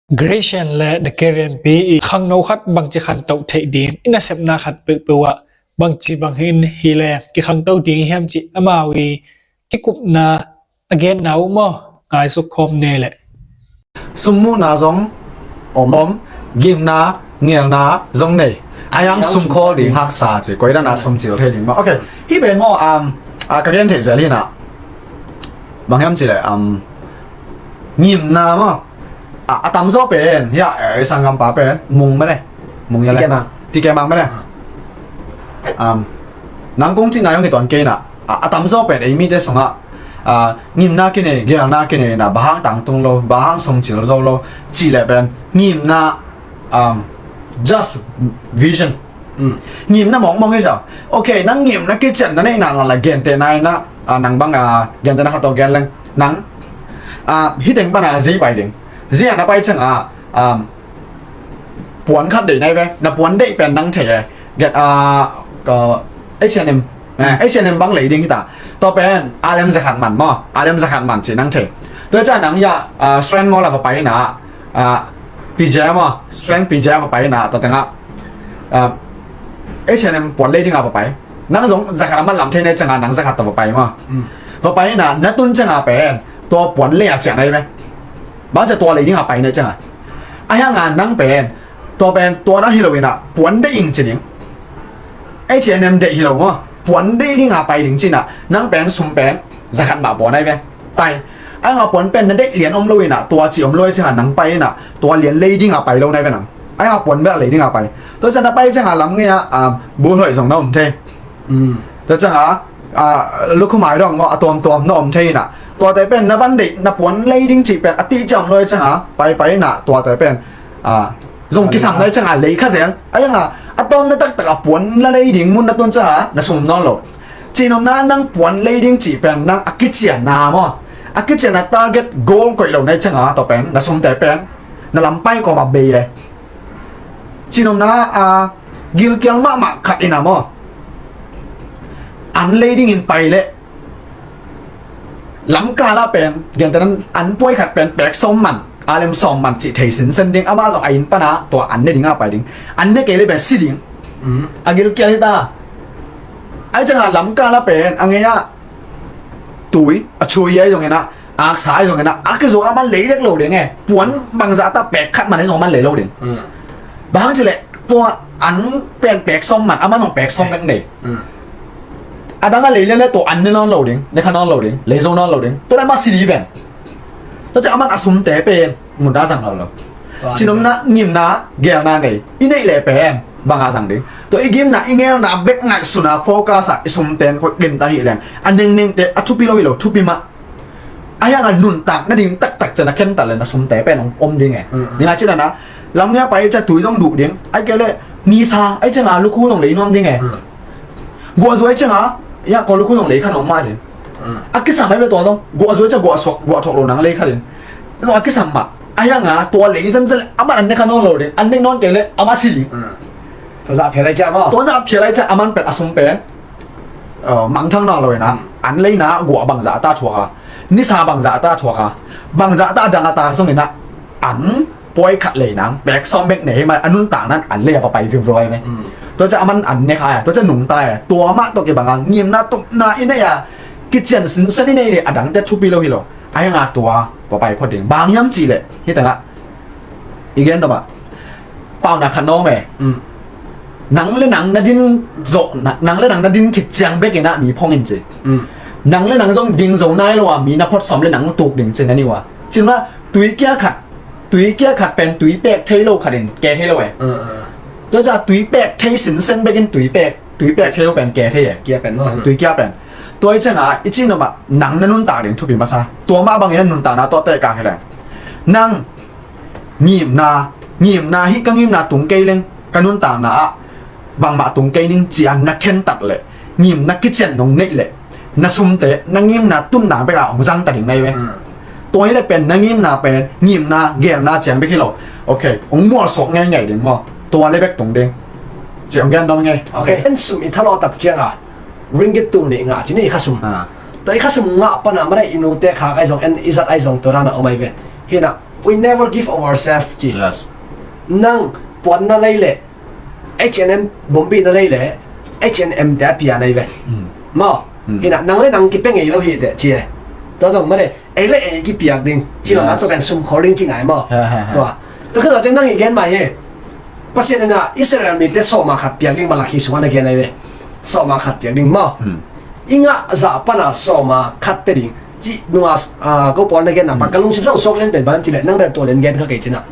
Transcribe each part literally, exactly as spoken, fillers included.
Gracian le The Karen Pi i khangno khat bangci khantoh theih ding i nasepna khat peuhpeuh ah bangci bangin hi leng kikhangto ding hiam cih amau i kikupna a genna uh maw, ngaisuk khawm ne leh. Sum muhna zong om, om, gimna, ngelna zong nei. A yang sum khawl ding haksa ci, koidan a sum cil thei ding maw. Ok, hih pen maw, um, a ka gen theih zel hi na. Bang hiam ci leh, um, ngimna maw. A, a tamzaw pen, hia, eh, sanggampa pen, mung mene. Mung ya le. Tikemang. Tikemang mene. Um, nang kong cihna hong hi tuan kei na. A, a tamzaw pen, ei mite sungah, a, ngimna kinei, gelna kinei na, bang hang tangtung lo, bang hang sum cil zo lo, ci le pen, ngimna, um, just vision. Ngimna mawngmawng hi zau. Ok, nang ngimna kician na neih na la la gente nai na, a, nang bang, a, gente na khat tawh gen leng. Nang, a, hi teng pan a zei pai ding. Zei a na pai ciang a, um, puan khat deih nai ve. Na puan deih pen nang thei e. Get, a, ka, H and M. Eh, H and M bang lei ding hi ta. Tua pen, a lem zakhat man maw. A lem zakhat man ci nang thei. Tua ciang nang ya, a, Strand Mall a va pai na, a, P J maw. Strand P J a va pai na, tua tengah. A, H and M puan lei ding a va pai. Nang zong zakhat a man lam thei ne ciang a nang zakhat tawh va pai maw. Va pai na, na tun ciang a pen, tua puan lei a ciah nai ve. Bang ciah tua lei ding a pai ne ciang a. A hiang a nang pen, tua pen, tua nang hi lo in a, puan deih ing ci ding. H and M deih hi lo maw, puan deih ding a pai ding ci na, nang pen, sum pen, zakhat mah puan nai ve. Pai. A hiang a puan pen, na deih lian om lo in a, tua ci om lo i ciang a, nang pai in a, tua lian lei ding a pai lo nai ve nang. A hiang a puan bel lei ding a pai. Tua ciang na pai ciang a lam ngei a, a, bul hoih zong na om thei. Tua ciang a, a, lukhumai dong maw, a tuamtuam na om thei in a. Tuate pen na van deih, na puan lei ding cih pen, a tih ciang om lo i ciang a, pai pai in a, tuate pen, a, zong kisam na i ciang a, lei kha zel. A hiang a, a tawn na taktak a puan na lei ding mun na tun ciang a, na sum nawn lo. Cihnopna nang puan lei ding cih pen, nang a kicianna maw. A kicianna target goal koih lo na i ciang a, tua pen, na sumte pen, na lampai kawm a bei e. Cihnopna, a, gilkial mahmah khat in a maw. An lei dingin pai leh. Lamkal ah pen, gentehna an puai khat pen pek sawm man, a lem sawm man cih thei sinsen ding, amah zong a inn pan a, tua an ne ding a pai ding. An ne kei leh pen si ding. A gilkial hi ta. Ai ciang a lamkal ah pen, a ngei ah, tui, a chui ai zong in a, aksa ai zong in a, a kizo a man lei dek lo ding e. Puan bangzah ta pek khat man ai zong a man lei lo ding. Bang hang ci leh, tua an pen pek sawm man, a man zong pek sawm bek nei. A dang a lei lian leh tua an ne nawn lo ding, ne kha nawn lo ding, lei zo nawn lo ding. Tua leh a man si ding ven. Tua ciang a man a sumte pen, mun da zang nawn lo. Cihnopna, ngimna, gelna nei. I neih leh pen, bang a zang ding. Tua i gimna, i ngelna, bek ngaihsutna, focus a, i sum pen, koih lim ta hi leng. A nengnengte, a thupi lo hi lo, thupi mah. A hiang a nuntak, na ding taktak ciang a khentat leh na sumte pen, om, om ding e. Ding a cihnopna, lam nia pai ciang tui zong duh ding. Ai kei leh, nisa, ai ciang a lukhu zong lei nuam ding e. Guah zuai ciang a, ya, ko lukhu zong lei kha nuam mah ding. A kisam ai ve tua zong, guah zuai ciang guah suak, guah thuak lo nang lei kha ding. Zong a kisam mah, a hiang a, tua lei zem zem leh, a man an ne kha nawn lo ding, an ne nawn kei leh, a man si ding. Tua zah phial ai ciang maw. Tua zah phial ai ciang, a man pen a sum pen. Mangthang nawn lo in a, an leina guah bangzah ta thuak a, nisa bangzah ta thuak a, bangzah ta dang a ta zong in a, an puai khat lei nang, pek sawm bek nei hi man, a nuntak nan an lei a va pai viuviu ai ve. Tua ciang a man an ne kha e, tua ciang nungta e, tua mah tawh kibang a, ngimna tupna i neih a, kician sinsen i neih leh a dangte thupi lo hi lo. A hiang a tua, va pai phot ding. Bang hiam cih leh, hi teng ah. I gen dom ah. Pauna khat na om e. Nang le nang na din zo, na, nang le nang na din khit ciang bek in a mi phong in ci. Nang le nang zong ding zo nai lo a mi na phot sawm le nang tuk ding ci na ni ua. Ci na tui kia khat, tui kia khat pen tui pek thei lo khat in ke thei lo e. Tua ciang tui pek thei sinsen bek in tui pek, tui pek thei lo pen ke thei e. Kia pen maw. Tui kia pen. Tua i ciang a, i cih nop ah, nang na nuntak ding thupi masa. Tua mah bangin a nuntakna tuate ka hi leng. Nang, ngimna, ngimna hi ka ngimna tung kei leng, ka nuntakna ah, bangmah tung kei ning ci a na khentat leh, ngimna kician nong neih leh, na sumte, na ngimna tunna bek a hong zang ta ding na hi ve. Tua hi leh pen, na ngimna pen, ngimna, gelna ciang bek hi lo. Ok, hong mualsuak ngeingei ding maw. Tua leh bek tung ding. Ci hong gen dom ngei. Ok, en sum i thalawh tak ciang a, ringgit tul nih ngah ci ni i khasum. Tua i khasum ngah pan a, mara i nute khak ai zong, en i zat ai zong, tua dan a om ai ve. Hi na, We never give ourselves ci. Nang puan na lei leh, H and M bombi na lei leh, H and M te a pia na hi ve. Maw, hinah nang le nang kipia ngei lo hi teh ci e. Tua zong mah le, ei le ei kipiak ding ci lo na, tua pen sum khol ding ci ngai maw. Tua, tua khit tua ciang nang i gen mai hi. Pasian in ah Israel mite sawma khat piak ding Malakhi sungah na gen ahi ve. Sawma khat piak ding maw. I ngah zah pana sawma khat pia ding ci nunga, ko Paul na genna pan ka lungsim zong suak lian pen bang ci leh nang bel tua lian gen kha kei cinah.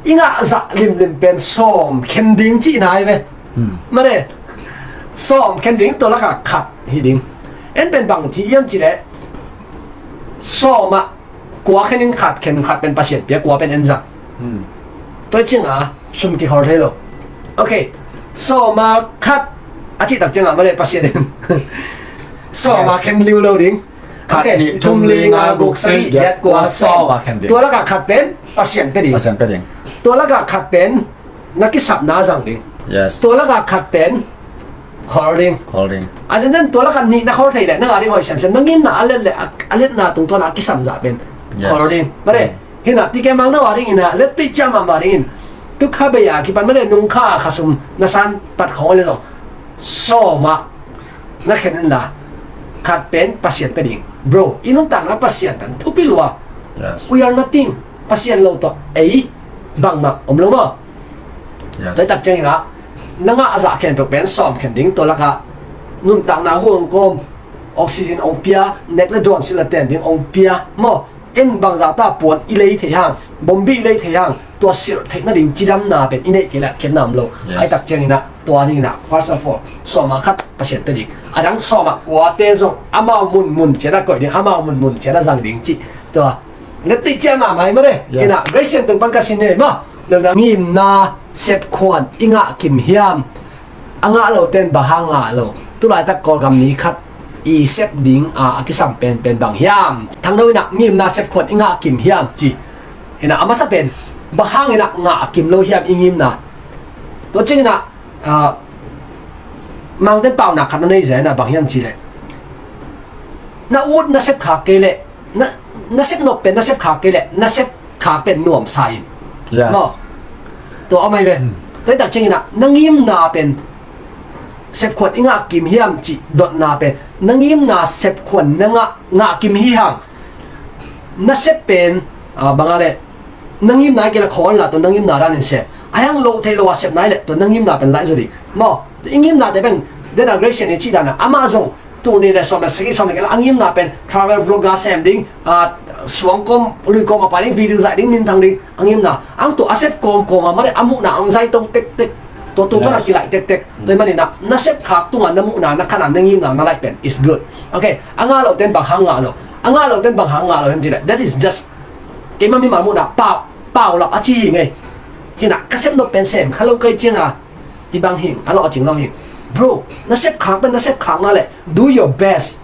I ngah zah limlim pen sawm khen ding cihna ahi ve. Mane, sawm khen ding, tua laka khat hi ding. En pen bang ci hiam ci leh sawmah kua khen in khat khen, khat pen Pasian pia, kua pen en zang. Tua cianga sum kikhol thei lo. Ok, sawma khat a cihtak cianga mane Pasian in sawma khen liu lo ding. Khat, nih, thum, li, nga, guk, sagih, giat, kua, sawma khen ding. Tua laka khat pen Pasian pia ding. Tua laka khat pen na kisapna zang ding. Tua laka khat pen khol ding. A zenzen tua laka nih na khol thei leh na nga ding hoih semsem, na ngimna a let leh a letna tungtawn a kisam zah pen khol ding. Mane, hinah tike mang na wa ding inah let tei ciama ma ding in. Tu kha bei a kipan mane nung kha a kha sum na san pat khong le zong sawmah na khen inla khat pen Pasian pia ding. Bro, i nuntakna Pasian pen thupi lua. We are nothing. Pasian lo tawh ei bangmah om lo maw. Tua tak ciangin ah na ngah a zah khempeuh pen sawm khen ding, tua laka nuntakna huang kawm, oxygen ong pia, nek le dawn silh a ten ding ong pia maw. En bangzah ta puan i lei thei hang, bombi i lei thei hang, tua silh theih nading cidamna pen i neih kei leh a khiatna om lo. Ai tak ciangin ah tua dingin ah first of all sawma khat Pasian pia ding. A dang sawma kuate zong amau munmun ciat a koih ding, amau munmun ciat a zang ding cih. Tua na tei ciat mahmah hi mane. Inah Grace Sian tung pan ka sin hi mah. Ngimna sepkhuan i ngah kim hiam? A ngah lo ten bang hang ngah lo? Tulaitak Kawlgam mi khat i sep ding a, a kisam penpen bang hiam? Thangno inah ngimna sepkhuan i ngah kim hiam ci. Inah a masa pen bang hang inah ngah kim lo hiam i ngimna? Tua ciang inah, ah, Mangten paunak khat na nei zen a bang hiam ci leh na ut na sep khak kei leh, na, na sep nop pen na sep khak kei leh na sep khak pen nuamsa in. Maw, tua a mai ve. Tua tak ciangin ah na ngimna pen sepkhuan i ngah kim hiam cih dotna pen, na ngimna sepkhuan na ngah, ngah kim hi hang. Na sep pen, ah, bang a leh na ngimna kei leh khawl la, tua na ngimna danin sep. A hiang loh theih lo a sep nai leh tua na ngimna pen laih zaw ding. Maw, i ngimnate pen dena Grace Sian i cih dana amah zong tul nih le sawm le sagih, sawm le giat a ngimna pen travel vlog a sem ding, ah, suang kawm lui kawm a pai ding, video zaih ding, minthang ding a ngimna. Ang tua a sep kawmkawm a mane a muhna ang zai to tektek. Tua tung pana kilaih tektek. Tua hi maninah na sep khak tunga na muhna na khanna na ngimna na laih pen is good. Ok, a ngah lo ten bang hang ngah lo? A ngah lo ten bang hang ngah lo hiam ci leh, that is just keima mimal muhna pau, paulap a ci hi ngei. Hinah ka sep nop pen sem kha lo kei cianga hi bang hing a lawh cing lo hing. Bro, na sep khak pen na sep khak na leh do your best.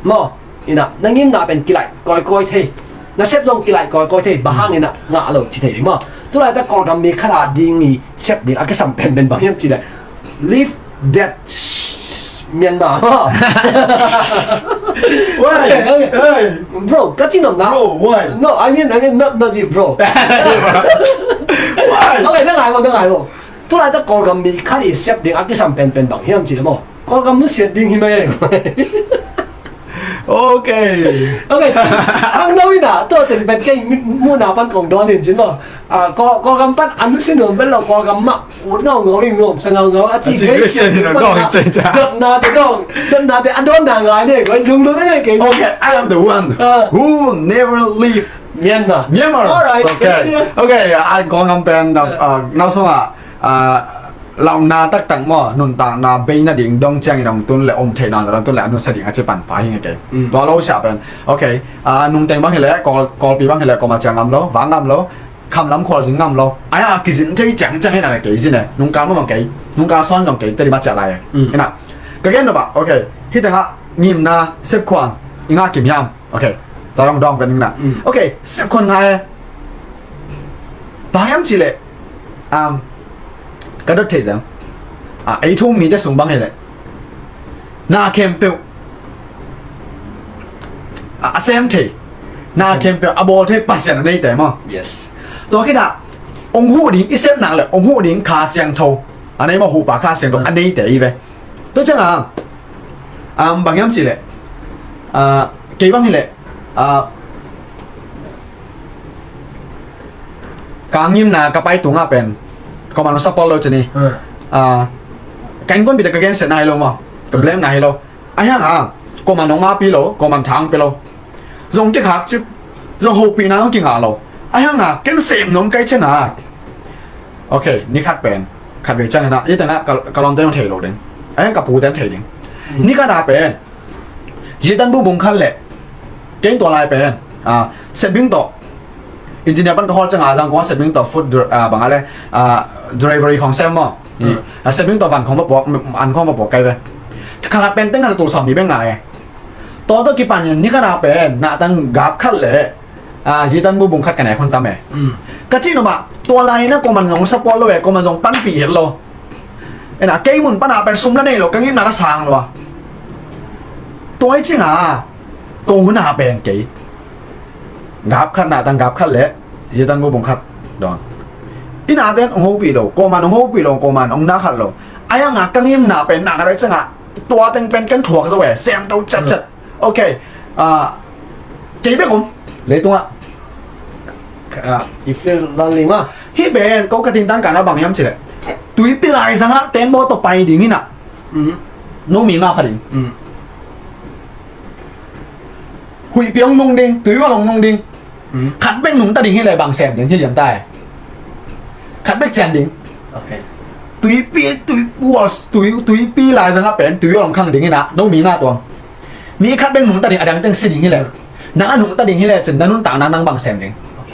Maw, inah na ngimna pen kilaih kawikawi thei. Na sep zong kilaih kawikawi thei, bang hang inah ngah lo ci thei ding maw. Tulaitak Kawlgam mi khat a ding i sep ding a kisam penpen bang hiam ci leh, leave that Myanmar. Why? Bro, ka ci nop na. Bro, why? No, I mean, I mean, not, not you, bro. Why? Ok, na ngai maw, na ngai maw. Tulaitak Kawlgam mi khat i sep ding a kisam penpen bang hiam ci leh maw, Kawlgam nusiat ding hi mai. Ok. Ok. Ang no inah tua teng pen kei muhna pan kong dawn in cin maw. Ah, Kawlgam pan a nusia nuam pen lo, Kawlgam mah ut ngaungau in nuamsa ngaungau a ci Grace Sian in dotna te dong, dotna te a dawnna ngai ne, koi lunglut a ngai kei. Ok, I am the one who never leave Myanmar. Myanmar. Alright. Ok. Ok, a Kawlgam pen na sungah, ah, launa taktak maw, nuntakna bei nading dong ciangin hong tun le om theihna dong tun le a nusia ding a ci panpa hi nge kei. Tua lo sia pen. Ok, ah, nungteng bang hileh, Kawl, Kawlpi bang hileh, koma ciang ngam lo, vang ngam lo, khamlam khualzin ngam lo. Ai a kizin thei ciangciang hi na le kei zin e. Nungkal mah bang kei, nungkal sawn zong kei, teri ma ciah lai e. Ina, ka gen lo ba, ok, hi tengah ngimna sepkhuan i ngah kim hiam? Ok, ta dong dong pen ina. Ok, sepkhuan ngah e. Bang hiam ci leh, um, ka dot thei zang. Ah, ei thu-um mite sung bang hileh, na khempeuh a, a sem thei. Na khempeuh a bawl thei Pasian a neite maw? Yes. Tua khit ah ong huh ding i sep nak le ong huh ding Kha Siangtho a nei maw, huhpa Kha Siangtho a neite i ve. Tua ciangah, um, bang hiam cih leh, uh, kei bang hi leh, uh, ka ngimna ka pai tungah pen kuaman ong support lo ci ni. Uh, ka innkuanpihte ka gensiatna hi lo maw, ka blame na hi lo. Ahi hangah kuaman ong ngapi lo, kuaman thang pia lo. Zong kikhak cip, zong hopihna zong kingah lo. Ahi hangah ken sem nuam kei ciangah, ok, ni khat pen khatvei ciangin ah, i tengah ka, ka lawmte zong thei lo ding, ahi hang ka pute zong thei ding. Ni khat ah pen Yitanbu bung khat le kei tua lai pen, ah, Setbing tawh engineer pan ka hawl ciangah Zangkong ah Setbing tawh food dri-, ah, bang a le, ah, delivery khong sem maw. Setbing tawh van khong va puak, an khong va puak kei ve. Kha khat pen teng khat tul sawm ni bek ngah e. Tua tawh kipan ni khat ah pen nahtang gap khat le, ah, Yitanbu bung khat ka nek hun tam e. Ka cih nuam ah tua lai-in ah kuaman zong support lo e, kuaman zong panpih het lo. Ena kei mun pan ah pen sum la nei lo, ka ngimna ka sang lo a. Tua i cingah tua hun ah pen kei gap khat, nahtang gap khat le Yitanbu bung khat dong, i nate'n ong hopih lo, kuaman ong hopih lo, kuaman ong na khat lo. Ahi hangah ka ngimna pen na khat a i cingah tua teng pen ken thuak zo e, sem to catcat. Ok. Ah, kei bek om leitungah. Ah, you feel lonely ma? Hih pen ko ka tintan kana bang hiam cih leh, tuipi laizangah tenbaw tawh pai ding in ah, no mi nga pha ding. Huihpi ong nung ding, tui wal ong nung ding. Khat bek nungta ding hi leh bang sem ding hi liam ta e. Khat bek cian ding. Ok. Tuipi, tui wal, tui, tuipi laizangah pen tui wal ong khang ding in ah, no mi nga tuang. Mi khat bek nungta ding, a dang teng si ding hi leh. Nang a nungta ding hi leh cin na nuntakna nang bang sem ding. Ok.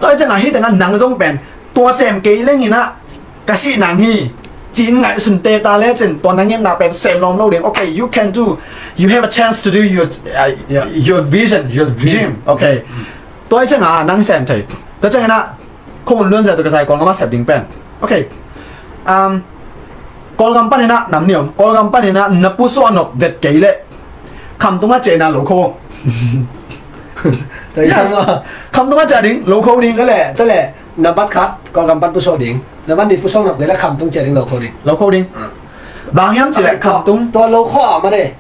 Tua i cingah hih tengah nang zong pen tua sem kei leng in ah ka sih nang hi ci-in ngaihsun teta le cin tua na ngimna pen sem lawm lo ding. Ok, you can do, you have a chance to do your, uh, your vision, your dream. Ok. Tua i cingah nang sem thei. Tua ciangin ah khuahun luanzia tawh kisai Kawlgam ah sep ding pen. Ok. Um, Kawlgam panin ah nam ni om, Kawlgam panin ah na pusuah nop vet kei leh khamtung ah ciah in ah lo kho. Yes. Khamtung ah ciah ding, lo kho ding. Tua leh, tua leh, nambat khat Kawlgam pan pusuah ding, nambat nih pusuah nop kei leh khamtung ciah ding, lo kho ding. Lo kho ding. Bang hiam cih leh khamtung, tua lo kho ah mah de.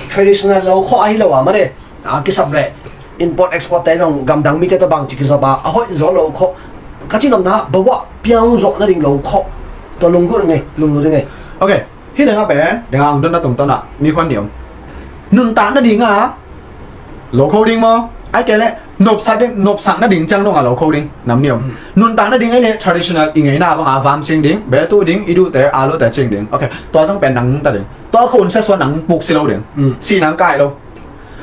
Traditional lo kho ahi lo ah mah de. A kisap leh import export te zong gamdang mite tawh bangci kizop a, a hoih zaw lo khawh. Ka cihnopna bawah piang zawh nading lo khawh. Tua lunglut ngei, lunglut ngei. Ok. Hih dengah pen dengah ang donna tungtawnah mi khuan ni om. Nuntak nadingah lo kho ding maw? Ai kei leh nopsak ding, nopsak nading ciang dongah lo kho ding nam ni om. Nuntak nading ai leh traditional i ngeina bangah vam cing ding, betu ding, i duhte a lute cing ding. Ok. Tua zong pen nang nungta ding. Tua khun sesuan nang puk si lo ding. Si nang kai lo.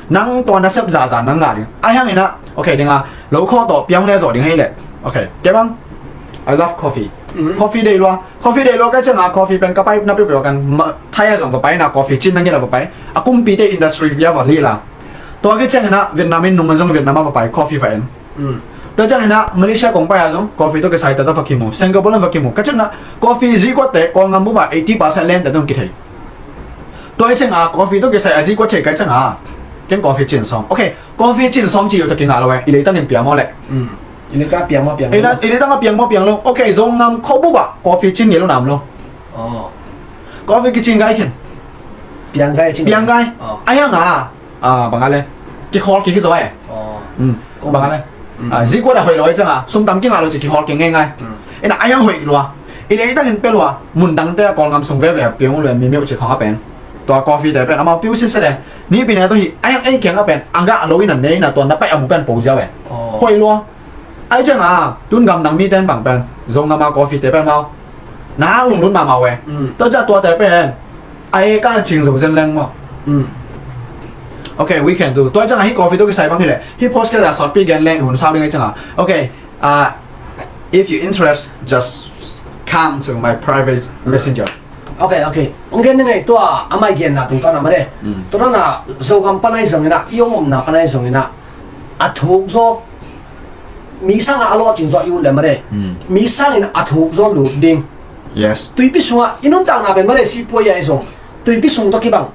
Nang tua nasep zaza nang ngah ding. Ahi hangin ah, ok, ding a, lo kho tawh piang le zawh ding hei leh. Ok, kei bang, I love coffee. Coffee deih lua. Coffee deih lua ka ciangah, coffee pen ka pai na piupiu kan, Thai a zong va pai na, coffee cin na ngiat a va pai. A kumpite industry bia va lih la. Tua ka ciangin ah Vietnam in nung a zong Vietnam a va pai, coffee va en. Tua ciangin ah Malaysia kong pai a zong coffee tawh kisai tata va kimu. Singapore in va kimu. Ka ciangin ah coffee zikuatte Kawlngam bup ah eighty percent lente tawh kithei. Tua i ciangah coffee tawh kisai a zikuat thei ka i ciangah ken coffee cin sawm. Ok, coffee cin sawm ci uh tawh kingah lo e. I leitang in piang maw leh? I leitang a piang maw piang lo? I leitang a piang maw piang lo? Ok, Zongam khuabup ah coffee cin ngei lo nam lo. Coffee kicin gai khin. Piang gai cin. Piang gai. Ahi hangah, ah, bang a le, kikhawl kik hi zaw e. Bang a le, zikuat a hoih lo i ciangah sum tam kingah lo ci kikhawl kik ngeingai. Ina ahi hang hoih lua. I leitang in pia lua. Mun dangte a Kawlngam sung veve a piang uh lua mi meuh ci khawng a pen. Tua coffee te pen amau piu sitset e. Nihpi ne tawh hi ahi hang ei kiangah pen a ngah lo ina ne ina tua na paih a mu pen po ziau e. Hoih lua. Ai ciangah tun gamdang mite in bang pen Zongam a coffee te pen mau na hang lunglut mahmah uh e. Tua ciah tuate pen a e ka cing zo zen leng maw? Ok, we can do. Tua ciangah hih coffee tawh kisai bang hileh hih podcast a sawtpi gen leng hun sau ding ai ciangah. Ok, ah, if you interest, just come to my private messenger. Ok, ok. Ong gen ding ei tua a mai genna tungtawn a mah de. Tua na Zogam pan ai zongin ah, i ong omna pan ai zongin ah, a thuk zaw, mi sangin a lawhcing zaw i ut le mah de. Mi sangin a thuk zaw lut ding. Yes. Tuipi sungah i nuntakna pen mah de, sipuai ai zong tuipi sung tawh kibang.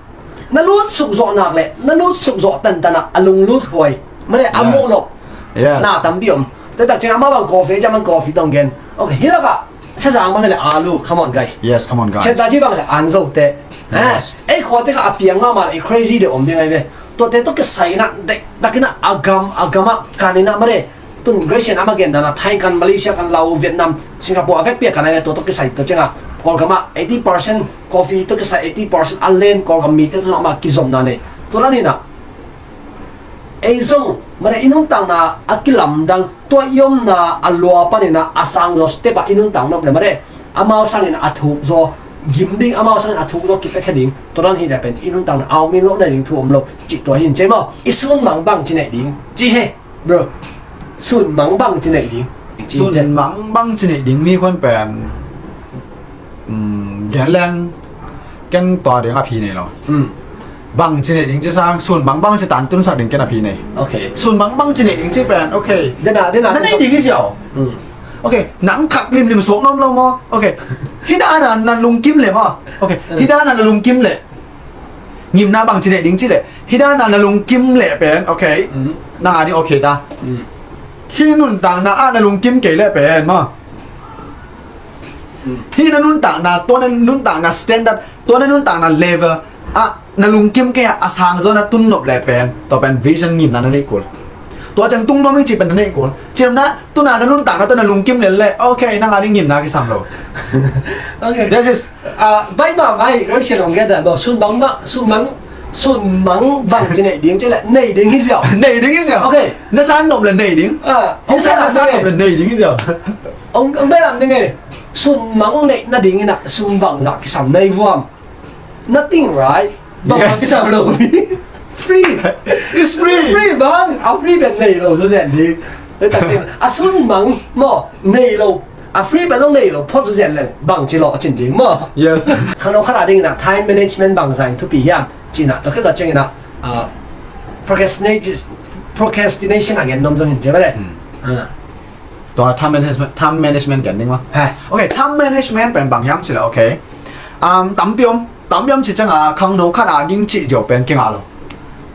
Na lutsuk zawh nak le na lutsuk zawh tantan ah a lunglut huai. Mare, a muh lo. Yes. Na tampi om. Tua tak ciang amah bang coffee, ciang amah coffee tawh gen. Okay, hi lakah Sazang bang le alu. Come on, guys. Yes, come on, guys. Chin ta ci bang le anzo te. Yes. Eh, ei khua te kha a piang mahmah le, ei crazy de om ding ai ve. Tua te tawh kisai na, dek, dek ina a gam, a gam a kan ina mare. Tun Grace in amah gen dan a Thai kan, Malaysia kan, Laos, Vietnam, Singapore a vekpi a kan ai ve, tua tawh kisai tua ciang a. Kawlgam ah eighty percent coffee tawh kisai eighty percent a len Kawlgam mite tawh amah kizomna nei. Tua dan ina ei zong mare i nuntakna a kilamdang, tua i omna a lua panin a sang zaw step ah i nuntak nop le mare amau sangin a thuk zaw gim ding, amau sangin a thuk zaw kipiakhia ding, tua dan hi le pen i nuntakna a om in lo na ding thu om lo. Cih tua hi in ci maw. I sun mang bang ci neih ding ci hi, bro. Sun mang bang ci neih ding. Sun mang bang ci neih ding mi khuan pen, um, gen leng ken tua ding a phi nei lo. Hmm. Bang ci neih ding ci sang, sun mang bang ci tan tun sak ding ken a phi nei. Okay. Sun mang bang ci neih ding ci pen, okay. Dena, dena, na neih ding hi ziau. Hmm. Okay, nang khat limlim suak nuam lo maw. Okay. Hi dan a na lungkim le maw. Okay. Hmm. Hi dan a na lungkim le. Ngimna bang ci neih ding ci le. Hi dan a na lungkim le pen, okay. Hmm. Nang a ding okay ta. Hmm. Hi nuntakna a na lungkim kei le pen maw. Hi na nuntakna, tua na nuntakna standard, tua na nuntakna level ah na lungkim kei a sang zaw na tun nop le pen, tua pen vision ngimna na neih kul. Tua ciang tung nuam ing ci pen na neih kul. Ciamna, tuna na nuntakna tua na lungkim le le, okay, nang a ding ngimna kisam lo. Okay. This is, ah, bai ma bai, roi sia long gada lo, sun bang ma, sun bang, sun bang bang ci neih ding ci le, neih ding hi ziau. Neih ding hi ziau. Okay. Na san nop le neih ding. Ah, hi san na san nop le neih ding hi ziau. Ong, ong bel am ding e. Sun mang neih na ding ina sun bang zah kisam nei vuam. Nothing, right? Bang zah kisam lo mi. Free. It's free. Free bang. A free pen nei lo zaw zen ding. A sun mang maw nei lo. A free pen zong nei lo phot zaw zen leng bang ci lo a cin ding maw. Yes. Khangno khat a ding ina time management bang zah in thupi hiam. Cina, tua khit tua ciang ina, ah, procrastination, procrastination a gen nuam zong hin ci mare. Hmm. Ah. Tua time management, time management gen ding maw. He. Okay, time management pen bang hiam ci le, okay. Um, tampi om, tampi om ci ciang a khangno khat a ding ci ziau pen kingah lo.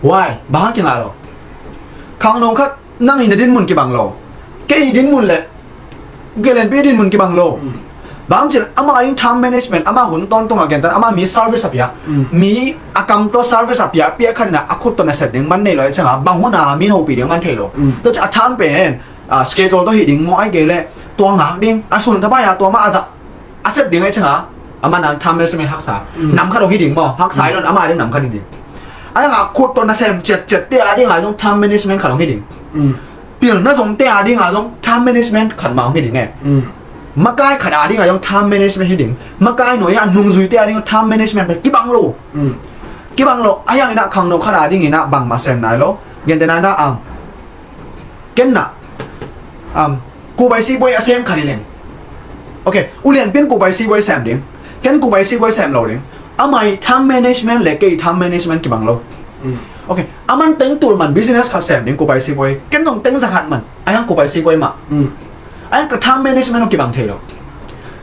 Why? Bang kingah lo. Khangno khat nang i na dinmun kibang lo. Kei i dinmun le Galen pi dinmun kibang lo. Mm. Bang ci le amah a ding time management, amah hun tawntung a gen tan, amah mi service a pia. Mm. Mi a kam tawh service a pia, pia khat ina a khut tawh na sep ding man nei lo i ciang a, bang hun a mi na hopih ding man thei lo. Mm. Tua ci a time pen, ah, schedule tawh hi ding maw ai kei le, tua ngak ding, a sun thapai a tua mah a zah, a sep ding ai ciang a, amah na time management haksa. Mm. Nam khat hong hi ding maw, haksa i lo in amah a ding nam khat hi ding. A yang a khut tawh na sem ciatciat te a ding a zong time management khat hong hi ding. Mm. Pilna zong te a ding a zong time management khat mah hong hi ding e. Mm. Makai khat a ding a zong time management hi ding. Makai nuai a nungzui te a ding time management pen kibang lo. Mm. Kibang lo. A yang ina khangno khat a ding ina bangmah sem nai lo. Gente na ina, um, ken na, um, kubai sibuai a sem khat hi leng. Okay, ulian pin kubai sibuai sem ding. Ken kubai sibuai sem lo ding. Amah i time management le kei i time management kibang lo. Mm. Okay, aman teng tul man business khat sem ding kubai sibuai. Ken zong teng za khat man. A yang kubai sibuai mah. Mm. A yang ka time management hong kibang thei lo.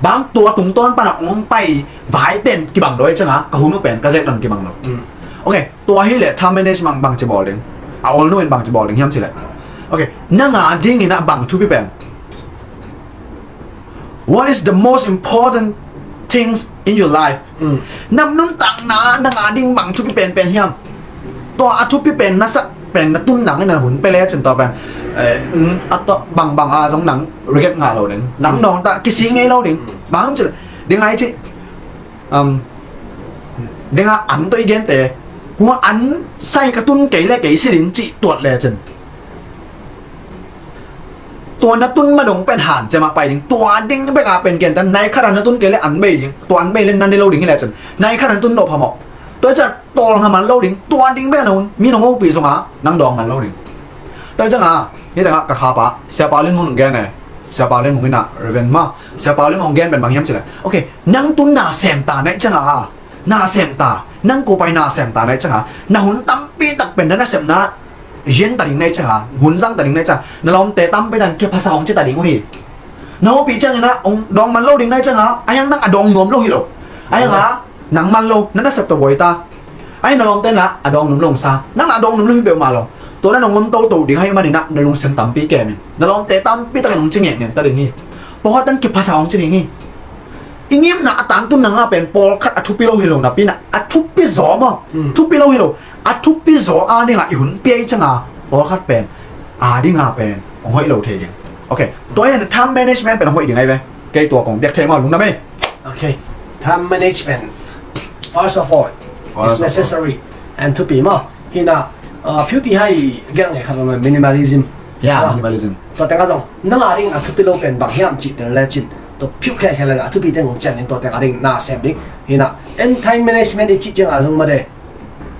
Bang tua tungtawn pan a hong pai vai pen kibang lo i ciang a, ka hun uh pen ka zek dan kibang lo. Mm. Okay, tua hi le time management bang ci bawl ding. A ol nu in bang ci bawl ding hiam ci le. Okay, nang a ding ina bang thupi pen. What is the most important things in your life? Mm. Na nuntakna, nang a ding bang thupi penpen hiam? Tua a thupi pen na sak pen na tun nang ina hun pia le cin tua pen, eh, mm, a tua bangbang a zong nang regret ngah lo ding. Nang, mm, dawng ta kisi ngei lo ding. Mm. Bang ci ding ai ci, um, ding a an tua i gente, hua an sai ka tun kei le kei si ding ci tuat le cin. Tua na tun ma dong pen hanciam a pai ding. Tua ding bek a pen ken tan nai khat a na tun kei le an bei ding. Tua an bei le na ne lo ding hi le cin. Nai khat a na tun lo phamawh. Tua ciang tawlnga man lo ding. Tua ding bek a na hun. Mi nong opi zong a nang dawng man lo ding. Tua ciang a, hi dang a ka khapa Siapa Lin Mung gen e. Siapa Lin Mung ina Reverend ma. Siapa Lin Mung gen pen bang hiam ci le. Okay, nang tun na sem ta nai ciang a. Na sem ta, nang kupai na sem ta nai ciang a, na hun tampi tak pen na na sem na yen ta ding nai ciang a, hun zang ta ding nai ciang a, na lawmte tampi dan kia phasa hong ci ta ding uh hi. Na hopih ciang ina hong dawng man lo ding nai ciang a, a yang nang a dawng nuam lo hi lo. A yang a, nang man lo, na na sep ta buai ta. A yang na lawmte na a dawng nuam lo hong sa. Nang na a dawng nuam lo hi peuhmah lo. Tua na nong om toto ding ahih manin ah na lungsim tampi kem in, na lawmte tampi takin hong ci ngen ngen ta ding hi. Pawlkhat tan kiphasa hong ci ding hi. I ngimna a tangtun nang a pen pawlkhat a thupi lo hi lo napi in ah, a thupi zaw maw? Mm. Thupi lo hi lo. A thupi zaw a ding a i hun pia i ciang a pawlkhat pen a ding a pen hong hoih lo thei ding. Ok. Tua in ah time management pen hong hoih ding ahi ve. Kei tua kong biak thei maw, lungdam ei. Ok. Time management, first of all, is necessary and thupi maw. Hi in ah, uh, phiuti hai gen ngai khat om, minimalism. Yeah, ah, minimalism. Tua teng a zong nang a ding a thupi lo pen bang hiam cih tel le cin, tua phiu khia khia le a thupi teng hong cian in tua teng a ding na sem ding. Hi in ah, en time management i cih ciang a zong mah de,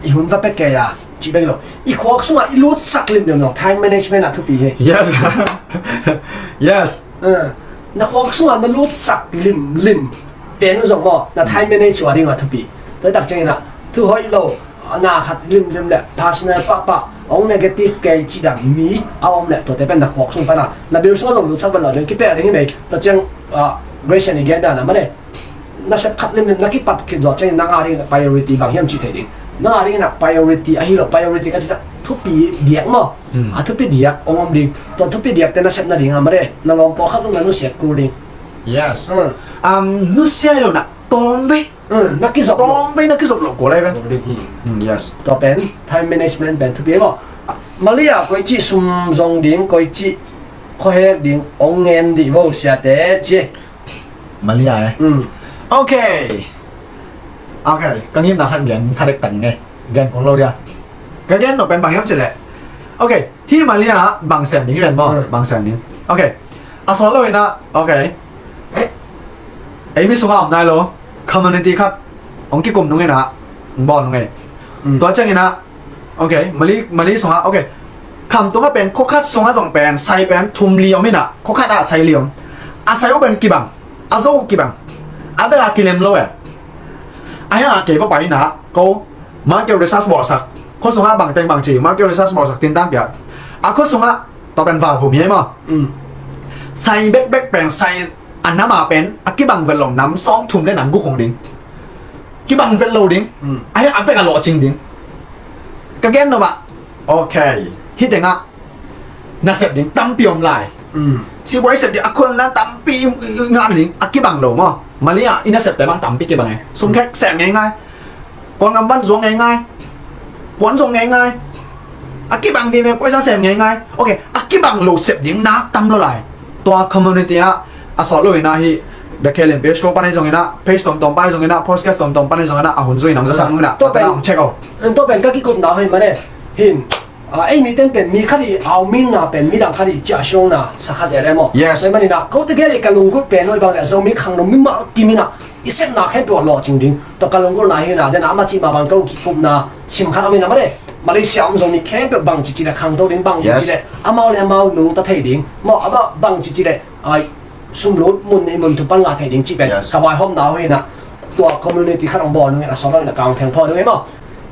i hun va pia kei a cih bek lo. I khuak sungah i lutsak limlim zong time management a thupi hi. Yes. Yes. Eh, na khuak sungah na lutsak limlim pen zong maw, na time manage uh a ding a thupi. Tua tak ciangin ah thu hoih lo, na khat limlim le personal pahpah, hong negative kei cih dan mi a om le, tuate pen na khuak sung pan a, na bil sungah zong lutsak bek lo ding, kipia ding hi mei. Tua ciang, ah, Grace in i gen dan a mah de, nasep khat limlim na kipat khit zawh ciangin nang a dingin a priority bang hiam cih thei ding. Nang a dingin a priority ahi lo, priority ka cih tak thupi diak maw? Hmm. A thupi diak hong om ding. Tua thupi diakte nasep nading a mah de, na lawm pawlkhat zong na nusiat kul ding. Yes. Hmm. Um, nusia hi lo na tawm ve. Hmm, na kizop lo. Tawm ve, na kizop lo kul ahi ve. Kul ding hi. Hmm, yes. Tua pen time management pen thupi maw? Malia koici sum zong ding, koici khuahek ding hong ngen dih vo siate ci. Malia eh. Mm. Ok. Ok, ka ngimna khat gen, khat dek tang nge. Gen kong lo dia. Ka gen nop pen bang hiam cih leh, ok, hih Malia bang sem ding hi ven maw? Mm. Bang sem ding. Ok. A sawt lo in ah, ok, ei mi sungah om nai lo, community khat hong kikum nung in ah, hong bawl nung ei. Mm. Tua ciangin ah, ok, Mali, Mali sungah, ok. Khamtung ah pen, khua khat sungah zong pen, sai pen thum li om in ah, khua khat ah sai li om. A sai uh pen kibang, a zo uh kibang. A bek a kilem lo eh. A hiang a kei va pai in ah, ko market research bawlsak. Khua sungah bang teng bang ci, market research bawlsak, tintang pia. A khua sungah, tua pen valvum hi ei maw? Mm. Sai bekbek pen, sai a nam a pen a kibang vet lo nam sawm thum le nam guk hong ding. Kibang vet lo ding. Mm. A hiang a vek a lawhcing ding. Ka gen nop ah, ok, hih tengah nasep ding tampi om lai. Mm. Sibuai sep ding a khua na tampi ngah ding, a kibang lo maw? Mali ah i nasepte bang tampi kibang eh. Sum khek sem ngeingai. Kawlgam van zuak ngeingai. Puan zuak ngeingai. A kibang vive, paisa sem ngeingai. Ok, a kibang lo sep ding nak tam lo lai. Tua community ah a sawt lo in ah hih The K L N P show pan ahi zongin ah, page tawmtawm pan ahi zongin ah, podcast tawmtawm pan ahi zongin ah, a hun zui in ah, hong zasak nung in ah, tua pen, tua pen ka kikupna hoih mah ne. Hin, ah, ei mite in pen mi khat i au mi na pen midang khat i ciahsiawhna sa kha zel e maw? Yes. Tua ahih manin ah kote gel i ka lunggulh pen hoih bang le Zomi khangno mimal kim in ah i sepna khempeuh a lawhcing ding. Tua ka lunggulhna hi in ah, den a ama cih mah bang ka kikupna sim khat om in ah mah le, Malaysia om Zomi khempeuh bang cici le khangto ding, bang cici le amau le amau nungta thei ding maw, amau bang cici le, ai, sum lut mun nei mun thum pan ngah thei ding cih pen ka vaihawmna uh hi in ah, tua community khat hong bawl nung in a sawt lo in ah ka hong theng phaw nung e maw?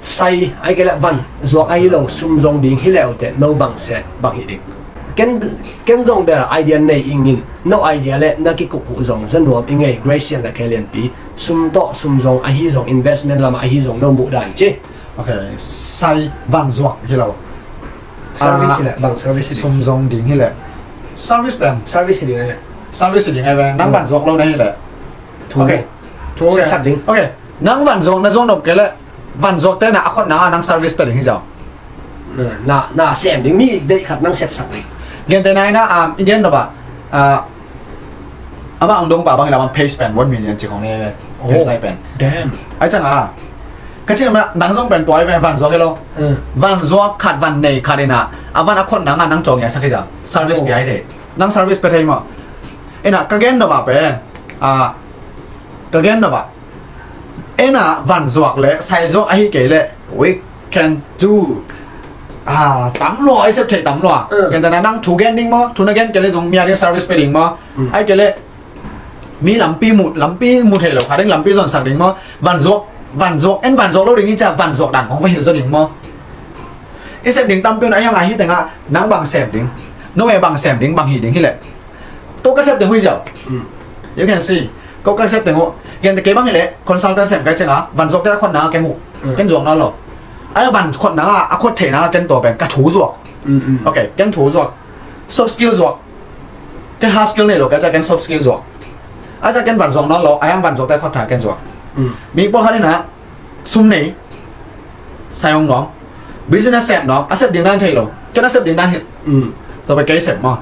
Sai, ahih kei leh van zuak ahi lo, sum zong ding hi le uh teh, no bang se bang hi ding. Ken, ken zong bel idea nei ing in, no idea le na kikup uh zong za nuam ing ei, Gracian le K L N P, sum tawh, sum zong ahi zong, investment lamah ahi zong, no muh dan ci. Ok, sai van zuak hi lo. Service hi leh, bang service hi ding? Sum zong ding hi leh. Service pen. Service hi ding hi leh. Service hi ding hi leh. Nang van zuak lo na hi leh. Thu. Ok. Thu sepsak ding. Ok. Nang van zuak na zuak nop kei leh, van zuakte na a khutna ah nang service pia ding hi zaw. Na, na sem ding, mi deih khat nang sepsak ding. Gentehna in ah, um, i gen nop ah, ah, amah ang dong pa bang in ah, amah page pen one million ci khong ne, page nai pen. Damn. Ai ciang ah, ka cih nang zong pen tua hi ve, van zuak hi lo. Van zuak khat, van nei khat in ah, a van a khutna ah nang cawng i a sak hi zaw. Service pia hi de. Nang service pia thei maw? In ah, ka gen nop ah pen, ah, ka gen nop ah, en a van zuak le sai zuak ahi kei leh, we can do, ah, tam lua, i sep theih tam lua. Ken tana nang thu gen ding maw, thu na gen kei leh zong mi a ding service pia ding maw. Ahi kei leh mi lampi mu, lampi mu thei lo kha ding, lampi zonsak ding maw. Van zuak, van zuak, en van zuak lo ding i cia, van zuak dan khong va hilh zaw ding maw. I sep ding tampi un a, i hong a hi tengah nang bang sem ding, no e bang sem ding, bang hih ding hi leh. Tua ka sep teng uh hi ziau. You can see. Ko ka sep teng uh. Ken te kei bang hi leh consultant sem kai ciang a, van zuak te a khon na ken uh. Ken zuak na lo. A van khotna a, a khot theihna a ken tua pen ka thu zuak. Mm, mm. Ok, ken thu zuak. Soft skill zuak. Ken hard skill nei lo, ka ca ken soft skill zuak. A ca ken van zuak nawn lo, a yang van zuak te khot theihna ken zuak. Mm. Mi pawlkhat in a sum nei, sai hong nuam. Business sep nuam, a sep ding dan thei lo. Ken a sep ding dan hi. Mm. Tua pen kei sep maw.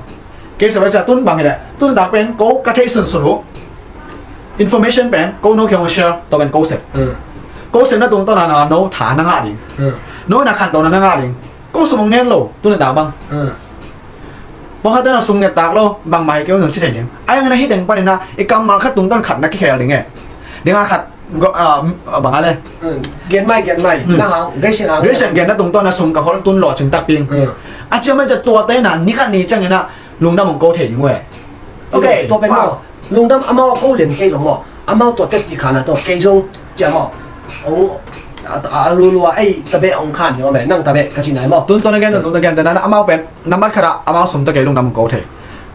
Kei sep a ca tun bang hi leh, tun tak pen ko ka theih sunsun uh. Information pen ko no kiang share, tua pen ko sep. Mm. Ko sepna tungtawn a no tha na ngah ding. Mm. No na khantohna na ngah ding. Ko sum hong ngen lo, tun a tak bang. Mm. Pawlkhat te na sum ngen tak lo, bangmah hi kei hong ci thei ding. A yang na hi teng panin a, i kammal khat tungtawn khat na kikhel ding e. Ding a khat, go, ah, bang a le. Mm. Gen mai, gen mai. Mm. Na hang, Grace hang. Grace gen na tungtawn a sum ka hol tun lo cing tak ping. Mm. A ciang mai ca tua te na, ni khat ni ciang in a, lungdam hong ko thei ding uh e. Ok, tua pen maw. Lungdam amau a ko lian kei zong maw. Amau tua tet ti khana tua kei zong cia maw. Ong a, a, a lulua ei tabe ong khan hi om e, nang tabe ka ci nai maw. Tun tun a gen, tun tun a gen, tena amau pen nambat khat a amau sum ta kei lungdam ong ko thei.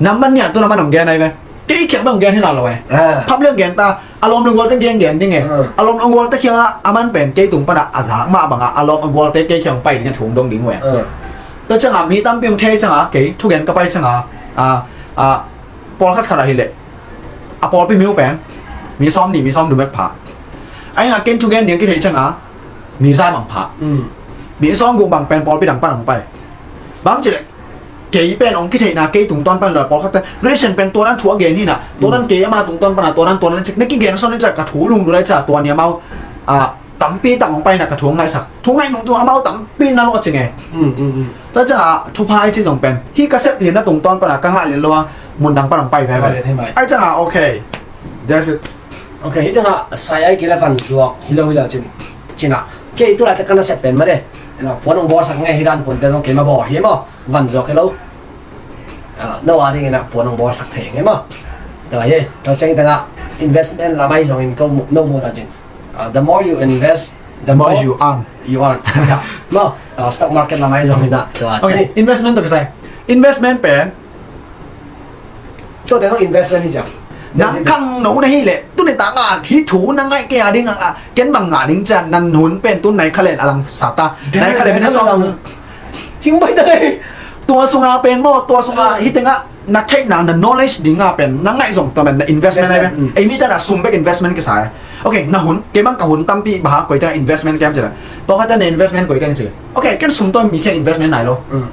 Nambat nih a tun a man ong gen ai ve. Kei kiang man ong gen hi na lo e. Ah. Public gen ta, a lawm le gual te gen gen ding e. Ah. A lawm le gual te kiang a, a man pen kei tung pan a, a zak mah bang a, a lawm le gual te kei kiang pai ding a thung dong ding uh e. Ah. Tua ciang a mi tampi ong thei ciang a, kei thugen ka pai ciang a, a, a, pawlkhat khat a hi leh. A pawlpi mi uh pen mi sawm nih, mi sawm thum bek pha. A ing a ken thugen ding kithei ciang a mi za bang pha. Mm. Mi sawm guk bang pen pawlpi dang pan hong pai. Bang ci leh kei pen hong kitheihna kei tungtawn pan lo pawlkhat te. Grace pen tua dan thu a gen hi na. Tua dan kei ama tungtawn pan a tua dan tua dan cik. Na kigen sawn in ciah ka thu lungdam lai ciah tua ni amau. A, tampi tak hong paina ka thu ngaihsak. Thu ngaih nung tu amau tampi na lawh cing e. Mm, mm, mm. Tua ciang a thupha i ci zong pen. Hih ka sep lianna tungtawn pan a ka ngah lian lo a mun dang pan hong pai veve. Ngah lian hi mai. Ai ciang a, ok. That's it. Ok, hih teng a sai ai kei le van zuak hi lo hi lo cin. Cin a. Kei tu lai te ka na sep pen ma de. Ina puan hong bawlsak nge hi dan puan te zong kei ma bawl hi maw. Van zuak hi lo. Ah, no a ding ina puan hong bawlsak thei nge maw. Tua hi, tua ciang teng a investment lam ai zong in ko mu-, no mu na cin. Ah, the more you invest, the more you earn. You earn. Yeah. Maw, ah, stock market lam ai zong ina. Tua cin. Ok, investment tua kisai. Investment pen. Tua teng investment hi ciang. Nang khangno na hi leh, tu ni tak a, hih thu na ngaih kei a ding a, ken bang ngah ding ciang, nan hun pen tu nai kha len a lang sa ta. Nai kha len min a sawm. Cing bai ta lei. Tua sung a pen maw, tua sung a, hih teng a, na theihna, na knowledge ding a pen, na ngaih zong tua pen, na investment a pen. Investment, mm. Ei mi ta na sum bek investment kisa e. Ok, na hun, kei bang ka hun tampi bang a koi teng a investment kem ci la. Pawlkhat ta na investment koi teng ci. Ok, ken sum tua mi khe investment nai lo. Mm.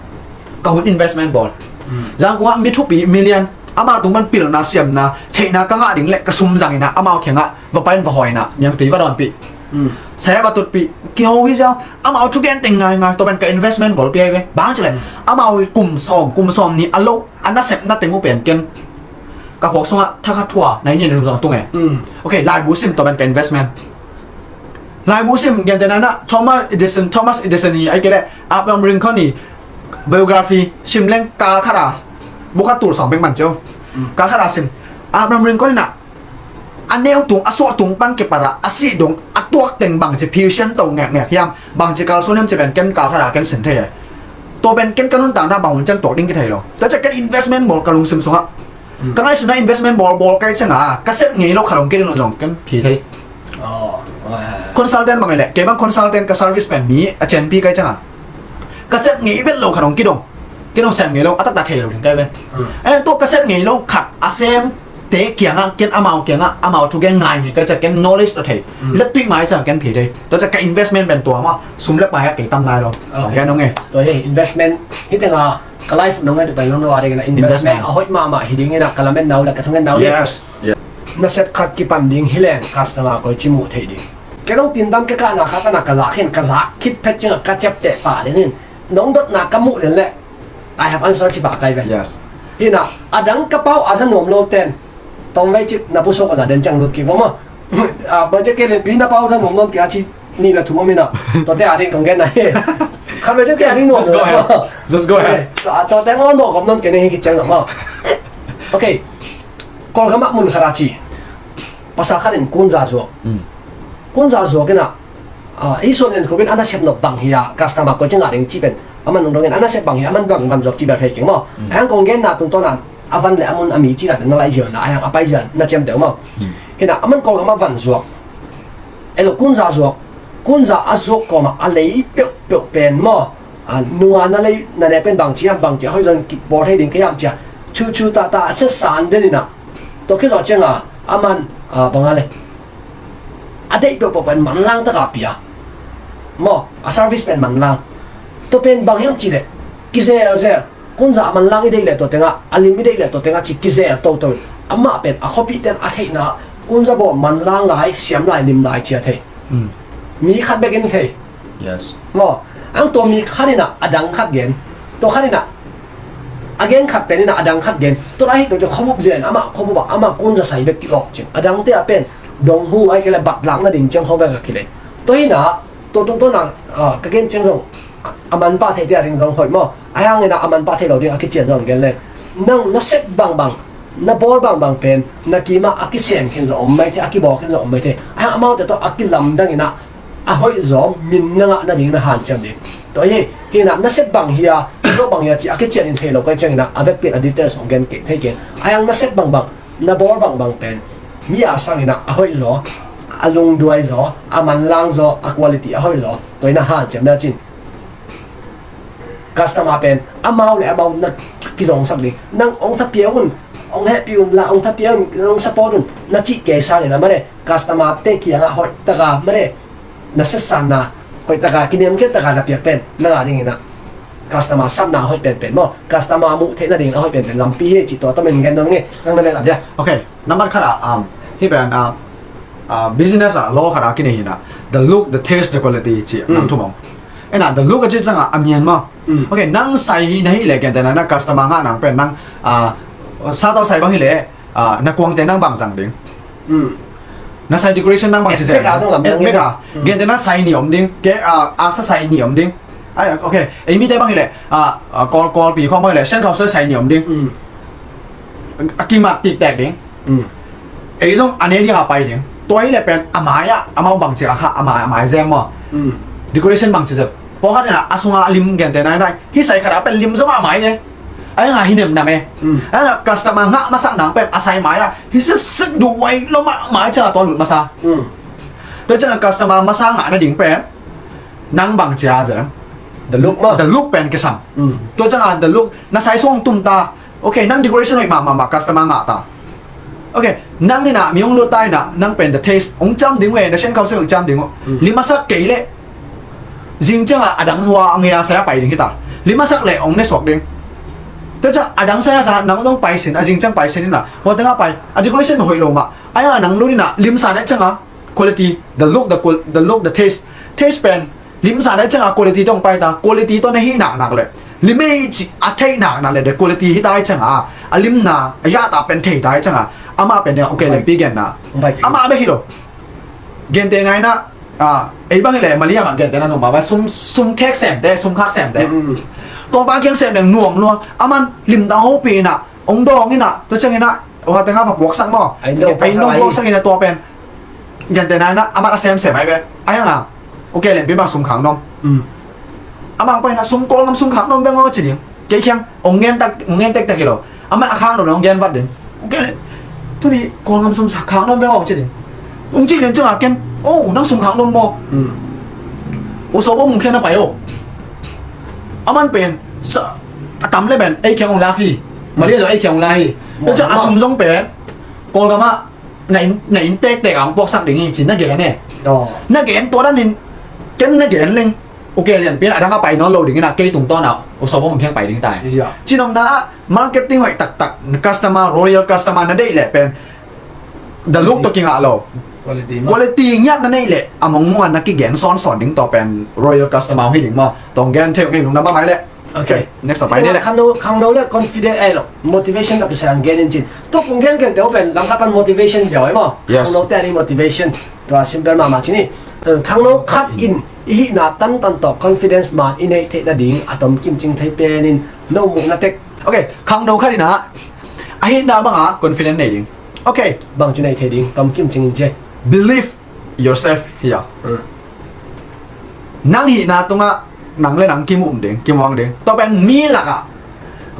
Ka hun investment bawl. Mm. Zangkong ah mi thupi, mi lian, amau tung pan pilna, siamna, theihna ka ngah ding leh ka sum zang in a, amau kiangah va pai in va hawi in a, niangtui va dawnpih. Mm. Saya va tutpih, kiho hi ziau, amau thugen teng ngaingai, tua pen ka investment bawl pi ai ve. Bang ci leh, mm, amau kum sawm, kum sawm nih a lo, a nasepna teng uh pen ken. Ka khuak sungah thakhat thua, nai nih na zong tung e. Mm. Ok, laibu sim tua pen ka investment. Laibu sim, gentehna in a, Thomas Edison, Thomas Edison i, ai kei leh, Abraham Lincoln i, biography sim leng kal khat a, bukhat tul sawm bek man cio. Mm. Kal khat a sim. Abraham Lincoln in a, a neu tung, a suah tung pan kipat a, a sih dong, a tuak teng bangci phisian to ngekngek hiam, bangci kalsuan hiam ci pen ken kal khat a ken sin thei e. Tua pen ken ka nuntakna bang hun ciang tuak ding kithei lo. Tua ciang ken investment bawl ka lungsim sungah. Mm. Ka ngaihsutna investment bawl, bawl kai ciang a, ka sep ngei lo khat hong kidong lo zong ken phi thei. Oh, oh, yeah, yeah. Consultant bang e leh, kei bang consultant ka service pen mi a cianpi kai ciang a. Ka sep ngei vet lo khat hong kidong. Kidong sep ngei lo, a taktak thei lo ding kai pen. Mm. Eh, tua ka sep ngei lo khat a sem te kiangah, ken amau kiangah, amau thugen ngai ngei kai ciang ken knowledge ta thei. Mm. Let tuih mai ciang ken phi thei. Tua ciang ka investment pen tua mah, sum le pai a kei tam nai lo. Ok. Tua hi investment, hih teng a, ka life nong ngai tuk pen nong ngai ding in a investment a hoih mahmah hi ding in a ka lametna uh le ka thungetna uh le. Yes. Yes. Nasep khat kipan ding hi leng customer koi ci muh theih ding. Kei dong tin dam kei kahna khat a na ka zak hin ka zak khit phet ciang a ka ciapteh pah ding in nong dotna ka muh lian leh I have answer ci pah kai ve. Yes. Hi na a dang ka pau a za nuam lo ten tong vei cik na pusuak a na den ciang lut kik maw. Ah, budget kei lianpi na pau za nuam nawn kei a ci nih le thum om hi na. Tuate a ding kong gen na hi. Khat vei ciang kei a ding nuam. Just go ahead. Just go ahead. Tuate ngawn mawh gawm nawn kei na hi kiciang na maw. Ok. Kawlgam ah mun khat a ci. Pasal khat in kun za zuak. Mm. Kun za zuak in a, ah, i suan lian khupin a nasep nop bang hi a, customer koi ci ngah ding ci pen. Aman nung dongin a nasep bang hi a, aman bang van zuak ci bel thei keng maw. Mm. Ayang kong genna tungtawn a, a van le a mun a mi cina teng na laih ziau na, ayang a pai ziau na ciamteh uh maw. Hmm. Hi na, aman Kawlgam a van zuak. Elo kun za zuak. kunza a zuak kawmah a lei peuhpeuh pen maw, a, nunga na lei na ne pen bangci hiam, bangci a hoih zong kipawl thei ding ka hiam cia, chu chu ta ta a sia san den inah, tua khit zawh cianga a man, a, banga le a deih peuhpeuh pen manlang taka pia maw, a service pen manlang. Tua pen bang hiam cihleh kizelzel, kunza a manlang i deih leh tua tengah, a lim i deih leh tua tengah ci kizel toto in, amah pen a khuapihten a theihna kunza bawl manlang lai, siam lai, lim lai cia thei. Mi khat bek in thei. Yes. Maw, ang tua mi khat inah a dang khat gen, tua khat inah a gen khat pen inah a dang khat gen, tua dah hi tua ciang khuabup zen, amah khuabup ah amah kunza sai bek kilawh cin, a dangte ah pen dong hu ai kei le bat lak nading ciang khawng bek a kilei. Tua hinah tua tungtawn ah, ah, ka gen ciang zong a manpah theite a ding zong hoih maw. Ahi hangin ah a manpah theih lo ding a kician zong gen leng, nang na sep bangbang, na bawl bangbang pen na kimah a kisem khin zong om mai thei, a kibawl khin zong om mai thei. Ahi hang amaute tawh a kilamdang inah a hoih zaw min na ngah nading na hanciam ding. Tua hi, hinah na sep bang hi a, na bawl bang hi a ci a kician in thei lo ka hih ciangin ah a vekpi in a details hong gen kei thei keng. Ahi hang na sep bangbang, na bawl bangbang pen mi a sang inah a hoih zaw, a lungduai zaw, a manlang zaw, a quality a hoih zaw, tua inah hanciam na cin. Customer pen amau le amau na kizongsak ding. Nang ong thapia un, ong hehpih un la, ong thapia un, ong support un na cih kei sangin a mane, customer te kiangah hoih taka mane, na setsanna hoih taka, kiniamkhiat taka na piak pen na ngah dingin ah customer sapna a hoih penpen maw, customer muh theih nading a hoih penpen lampi hi cih tua tawh min gen dong nge, nang na melap dia. Ok, nambat khat ah, um, hih pen, uh, uh, business ah law khat ah kinei hi na, the look, the taste, the quality cih nang thumong. Ena the look a cih ciangah a mian maw. Ok, nang sai hi na hih leh, gentehna na customer ngah nang pen nang, uh, sa tawh sai bang hi leh, ah, na kuangte nang bang zang ding. Na sai decoration nang bang ci zeng. Expect a zong lam dang. Expect a. Gente na sai ni om ding. Ke, ah, aksa sai ni om ding. Ai, ok. Ei mite bang hi leh, ah, ah, Kawl, Kawlpi khawng bang hi leh, sian khauh sai ni om ding. A kimat tiktek ding. Ei zong a ne ding a pai ding. Tua hi leh pen a mai ah, amau bang ci a kha, a mai, a mai zem maw. Decoration bang ci zem. Pawlkhat in a, a sunga lim, gente nai nai. Hih sai khat a pen lim zong a mai ne. Ai nga hi nem nam e. Ai nga customer ngah masak nang pen a sai mai a hi sisik duh wai lo mah mai ciang a tua lut masa. Tua ciang a customer masa ngah nading pen nang bang cia zem. The look mah. The look pen kisam. Tua ciang a the look na sai sung tum ta. Ok, nang decoration hoih mahmah mah customer ngah ta. Ok, nang inah mi hong lut ta inah nang pen the taste hong cam ding uh e, na sian khauh sung hong cam ding uh. Lim a sak kei leh zing ciangah a dang hua a ngei a sai a pai ding hi ta. Lim a sak leh hong ne suak ding. Tua ciang a dang sai a sa nang dong pai sin, a zing ciang pai sin inah hua tengah pai, a decoration hoih lo mah. Ai a nang lut inah lim sa nai ciangah quality, the look, the qual-, the look, the taste. Taste pen lim sa nai ciangah quality tawh hong pai ta, quality tawh na hih naknak leh lim ei cih a theih naknak leh the quality hi ta hi ciangah a limna a yah ta pen thei ta hi ciangah amah pen ding a ok lempi genna. Amah bek hi lo. Gente nai na, ah, ei bang hi leh Malaysia mah gente na nung mah vai sum, sum khek semte, sum khak semte. Tua pa kiang sem deng nuam lua. Aman limdang hopih inah hong dawng inah, tua ciang inah hua tengah va puaksak maw. Ai nong puaksak inah tua pen gente nai na, amat a semsem ai ve. Ai hanga, ok lempi bang sum khak nuam. Amah poi na sum Kawlgam sum khak nuam veng aw ci ding. Kei khiang hong ngen tak, hong ngen tektek hi lo. Amah a khak nuam le hong gen vat ding. Ok le, tuni Kawlgam sum khak nuam veng aw ci ding. Hong ci lian ciangah ken, oh, nang sum khak nuam maw. U Sawbom hong khian a pai aw. Aman pen sa, a tam le pen ei khiang hong lak hi. Mali a zong ei khiang hong lak hi. Tua ciang a sum zong pen Kawlgam ah na inn, na inn tektek a hong puaksak ding hi ci na gen e. Na gen tua danin ken na gen leng. Ok lianpi in a dang a pai nawn lo ding inah kei tungtawn ah U Sawbom hong khiang pai ding ta hi. Cinopna ah marketing hoih taktak, customer, loyal customer na deih leh pen the look tawh kingah lo. Quality ngiat na neih leh a mongmong a na kigen sawnsawn ding tawh pen loyal customer hi ding maw. Tawh hong gen thei uh ngei lungdam mahmah leh. Ok. Next a pai ni leh. Khangno, khangno le confident ei lo. Motivation ka kisai ang gen in cin. Tua kong gen gen te uh pen langkhat pan motivation ziau ei maw. Khangno te a ni motivation. Tua simple mahmah cin hi. Khangno khat in i hihna tantan tawh confidence man i neih theih nading a tom kimcing thei pen in no muhna tek. Ok. Khangno khat in ah a hihna bangah confidence nei ding. Ok. Bangci nei thei ding tom kimcing in ci. Believe yourself hi a. Nang hihna tungah nang le nang kimuh ding, kimuang ding. Tua pen mi lakah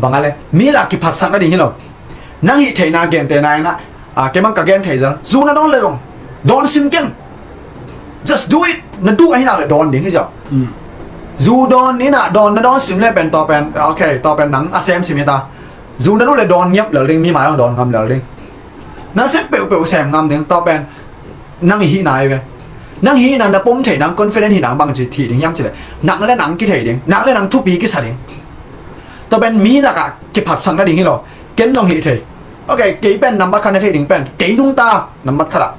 bang a le mi lak kiphatsak nading hi lo. Nang hih theihna gente nai na, ah, kei mang ka gen thei zel. Zu na dawn le zong dawn sim ken. Just do it. Na duh ahih nak leh dawn ding hi ziau. Zu dawn ni na, dawn na dawn sim leh pen tua pen, okay, tua pen nang a sem sim hi ta. Zu na duh leh dawn ngiat lel ding, mi mai hong dawn ngam lel ding. Na sem peuhpeuh sem ngam ding, tua pen nang i hihna hi ve. Nang hihna na pom thei, nang confident hih nang bang ci thei ding hiam cih leh, nang leh nang kithei ding, nang leh nang thupi kisa ding. Tua pen mi lakah kiphatsakna ding hi lo. Ken nong hih thei. Okay, kei pen nambat khat na thei ding pen kei nungta, nambat khat ah.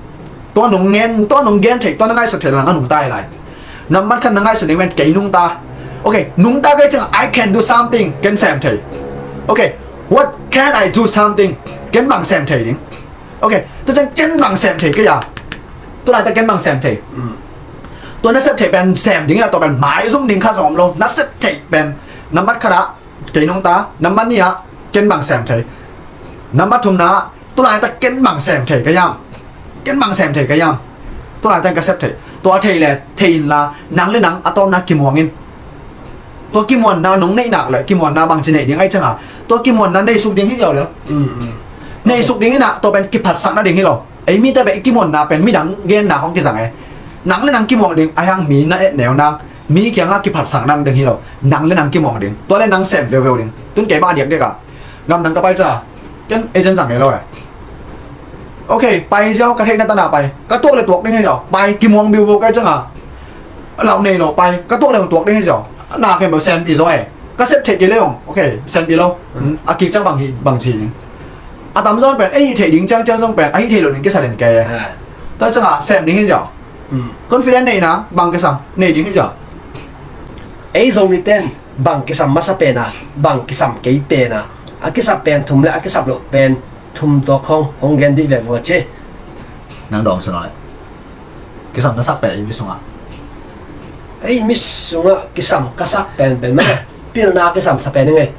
Tua nong ngen, tua nong gen thei, tua na ngaihsut thei, nang a nungta hi lai. Nambat khat na ngaihsut ding pen kei nungta. Okay, nungta kei ciang, I can do something, ken sem thei. Okay, what can I do something? Ken bang sem thei ding. Okay, tua ciang ken bang sem thei kei a. Tua lai ta ken bang sem thei. Tua na sep thei pen sem ding a, tua pen maizum ding kha zong om lo. Na sep thei pen nambat khat ah kei nungta, nambat nih ah ken bang sem thei. Nambat thumna ah, tua lai ta ken bang sem thei ka hiam. Ken bang sem thei ka hiam. Tua lai ta ka sep thei. Tua thei leh thei inla, nang leh nang a tawpna kimuang in. Tua kimuanna nong neih nak leh, kimuanna bang ci neih ding ahih ciang a, tua kimuanna neih suk ding hi ziau leh. Neih suk ding in a, tua pen kiphatsakna ding hi lo. Ei mite beh i kimuanna pen midang genna hong kizang e. Nang leh nang kimuang ding, a hiang mi na et neu nang, mi kiangah kiphatsak nang ding hi lo. Nang leh nang kimuang ding. Tua leh nang sem veuveu ding. Tun kei bang a diakdiak a, gamdang ka pai ciang, ken agent zang ngei lo e. Okay, pai ziau, ka theihna tan a pai. Ka tuak leh tuak ding hi ziau. Pai, kimuang biubiu ka hih ciang a, lau nei lo, pai. Ka tuak leh tuak ding hi ziau. Na khempeuh sempi zaw e. Ka sep thei kei leh hong, okay, sempi lo. A kik ciang bang hi, bang ci ding. A tamzaw pen ei hih theih ding ciangciang zong pen a hih theih loh ding kisa den kei e. Tua ciang a sem ding hi ziau. Confident neihna bang kisam, nei ding hi ziau. Ei Zomite in bang kisam masa pen a, bang kisam kei pen a, a kisap pen thum leh a kisap loh pen thum, tua khong hong gen dih vek vua ci. Nang dawng sa naw leh. Kisam na sak pen ei mi sungah. Ei mi sungah kisam ka sak penpen mah, pilna kisam sa pen i ngei.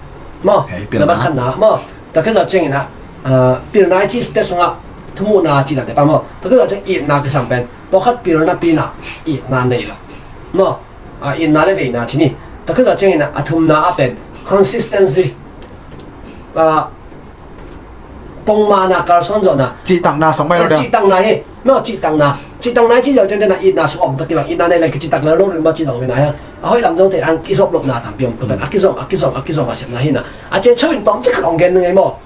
Maw, pilna khatna maw. Tua khit zawh ciangin ah, pilna i cihte sungah thumuhna cihna te pa maw. Tua khit zawh ciang itna kisam pen, pawlkhat pilna pi in ah itna nei lo. Maw, itna leh veina ci ni. Tua khit zawh ciangin ah a thumna ah pen consistency. Pongmana, kalsuan zawhna. Cihtakna song mai lo deuh. Cihtakna hi. Maw, cihtakna. Cihtakna i cih zawh ciang tena itna sung om tak i bang, itna nei leh kicihtak lel lo ring maw, cih zawh ring na hi. A hoih lam zong te ang kizop lohna tampi om, tua pen a kizom, a kizom, a kizom a sepna hi na. A cih ciang in tawmcik khat hong gen ning ei maw.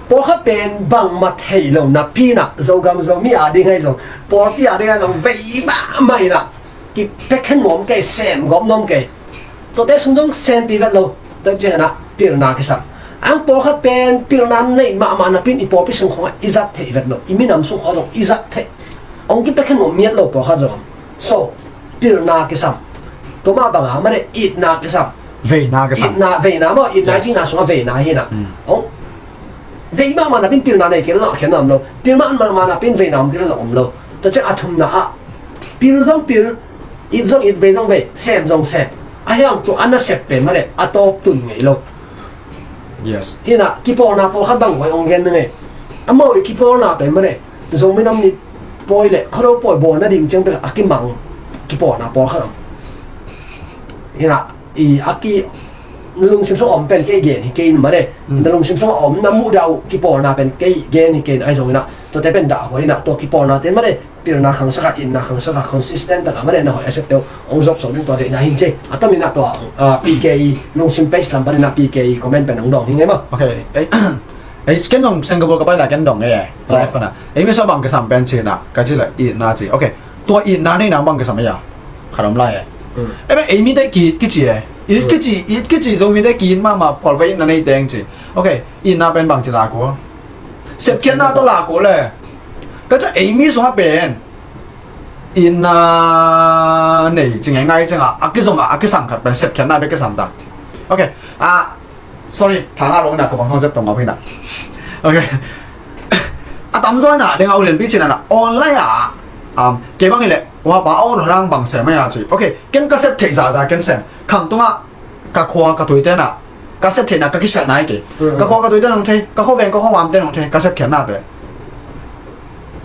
Pawlkhat pen bangmah thei lo napi in ah, Zogam Zomi a ding ahi zong, pawlpi a ding ahi zong, vei mahmah in ah kipiakkhiat nuam kei, sem gawp nuam kei. Tuate sung dong sempi vet lo. Tua ciangin ah pilna kisam. Ang pawlkhat pen pilna nei mahmah napi in i pawlpi sung khawngah i zat theih vet lo. I minam sung khawng zong i zat theih. Hong kipiakkhiat nuam miat lo pawlkhat zong. So, pilna kisam. Tua mah bangah mah leh itna kisam. Veina kisam. Itna, veina maw, itna i cihna sungah veina hi na. Hong vei mahmah napi in pilna nei kei leh zong a khiatna om lo. Pil mahmah napi in veina om kei leh zong om lo. Tua ciang a thumna ah, pil zong pil, it zong it, vei zong vei, sem zong sem. A hiang tua a nasep pen mah leh a tawp tun ngei lo. Yes. Hi na, kipawlna pawlkhat bang vai hong gen ning ei. Amau i kipawlna pen mah leh, Zomi Nam Ni pawi leh Khuado pawi bawl nading ciang pen a kimang kipawlna pawlkhat om. Hi na, i a ki, na lungsim sung a om pen kei gen hi kei in mah leh, na lungsim sung a om, na muhdah uh kipawlna pen kei gen hi kei in ahi zongin ah, tuate pen dah huai in ah, tua kipawlnate mah leh, pilna khangsak a, itna khangsak a, consistent tak a mah leh na hoih a septe uh hong zop sawk ding tua deihna hi in ci. A tom in ah tua, ah, P K E lungsim page lam panin ah P K E comment pen hong dawng hi ngei maw. Okay. Ei, ken dong Singapore ka pai la ken dong ngei e. Live na. Ei mi sung bang kisam pen ci na, ka ci leh itna ci. Okay. Tua itna neihna bang kisam ei a. Khat om lai e. Ei bang ei mite ki, kici e. It kici, it kici Zomite ki it mahmah, pawlvei itna nei teng ci. Okay. Itna pen bang ci la ko. Sepkhiatna tawh la ko leh. Ka ci ei mi sungah pen itna nei ci ngeingai ciang a, a kizom a, a kisam khat pen sepkhiatna bek kisam ta. Okay. Ah, sorry, thang a lawng na ko bang hong zep tong a hui na. Okay. A tamzaw in ah, deng a ulianpi cih na na online ah, um, kei bang hi leh, wa pa aw lo rang bang sem mai a ci. Okay, ken ka sep theih zahzah ken sem. Khang tungah ka khua ka tuite na, ka sep theihna ka kisiatna hi kei. Ka khua ka tuite nong thei, ka khuaveng ka khuavamte nong thei, ka sepkhiatnate.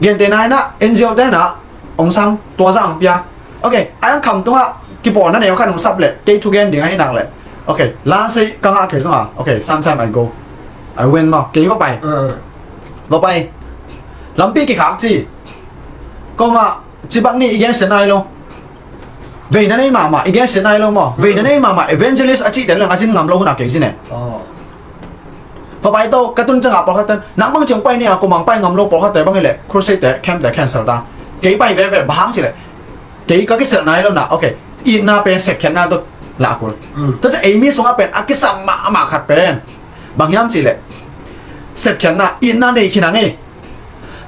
Gentehna in ah, N G O te na, hong sang, tua zah hong pia. Okay, a ang kham tungah kipawlna neu khat hong sap leh, kei thugen ding ahi nak leh. Okay, langsei ka ngah kei zong a. Okay, sometime I go. I went maw, kei va pai. Va pai. Lampi kikhak ci. Koma, ci bak ni i gen sen ai lo. Veina nei mahmah, i gensiatna hi lo maw? Veina nei mahmah, evangelist a cihte leng a zin ngam lo hun a kei zin e. Oh. Vapai to, ka tun ciangah pawlkhat ten, nang bang ciang pai ni a, kua mang pai ngam lo pawlkhatte bang hileh, crusade te, camp te cancel ta. Kei pai veve, bang hang cileh. Kei ka kiselhna hi lo na, okay. Itna pen sepkhiatna tawh lah kul. Mm. Tua ciang ei mi sungah pen, a kisam mahmah khat pen. Bang hiam cileh. Sepkhiatna, itna nei khin a ngei.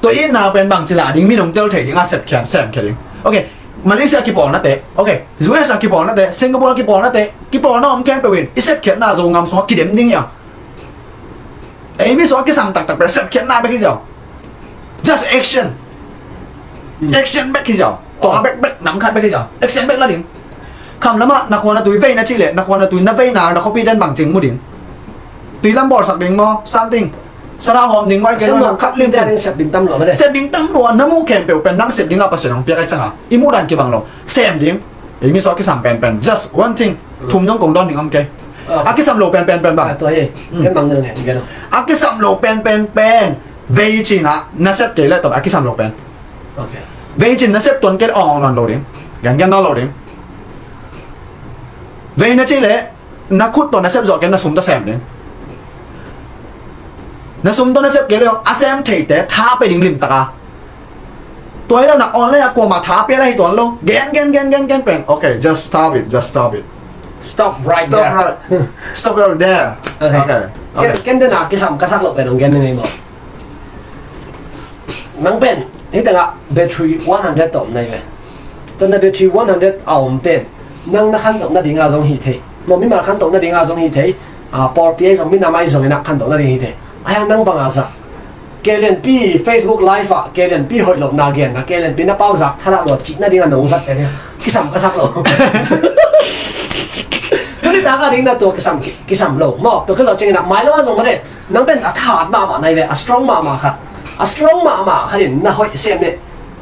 Tua itna pen bang ci lah ding, mi nong tel thei ding a sepkhiat, semkhia ding. Okay, Malaysia kipawlnate, okay, U S a kipawlnate, Singapore a kipawlnate, kipawlna om khempeuh in, i sepkhiatna Zogam sungah kidem ding hiam. Ei mi sungah kisam taktak pen sepkhiatna bek hi ziau. Just action. Hmm. Action bek hi ziau. Tua bekbek, nam khat bek hi ziau. Action bek la ding. Kham lamah, na khua na tui vei na cih leh, na khua na tui na veina, na khuapi den bang cing mu ding. Tui lam bawlsak ding maw, something. Sara hawm ding maw, i kei lo na khat lim ding. Sep ding tam lua, na muh khempeuh pen nang sep ding a Pasian hong piak ai ciangah. I muh dan kibang lo. Sem ding. Ei mi sungah kisam penpen. Just one thing. Hmm. Thum dong kong dawn ding om kei. Ah. A kisam lo penpen pen bang. Ah, tua hi. Hmm. Ken bang nang ngen, ken. A kisam lo penpen pen. Vei cin ah, na sep kei leh tawh a kisam lo pen. Okay. Vei cin na sep tuan kei leh awng awng nawn lo ding. Gen gen nawn lo ding. Vei na cih leh, na khut tawh na sep zawh kei na sum tawh sem ding. Na sum tawh na sep kei leh, a sem theite, tha pe ding limtak a. Tua hi lo na online ah kuamah tha pia lai hi tuan lo. Gen, gen, gen, gen, gen pen. Okay, just stop it, just stop it. Stop right there. Stop right. Stop right there. Okay. Okay. Ken, okay. Ken den a kisam ka sak loh pen hong gen ning ei maw. Nang pen, hih tengah battery one hundred tawh om na hi ve. Tua na battery one hundred a om pen, nang na khantoh nading a zong hi thei. Maw mimal khantoh nading a zong hi thei. A, pawlpi ahi zong, minam ahi zong in a khantoh nading hi thei. Ahi a nang bang a zak. Kei Lianpi Facebook Live ah, Kei Lianpi hoih lohna genna, Kei Lianpi na pau zak thadah lua cih nading a nong zat te nia. Kisam ka sak lo. Tuni tak a ding na tua kisam, kisam lo. Maw, tua kisam ciangin a mai lo a zong mah de. Nang pen a thahat mahmah na hi ve, a strong mahmah khat. A strong mahmah khat in na hoih sem leh.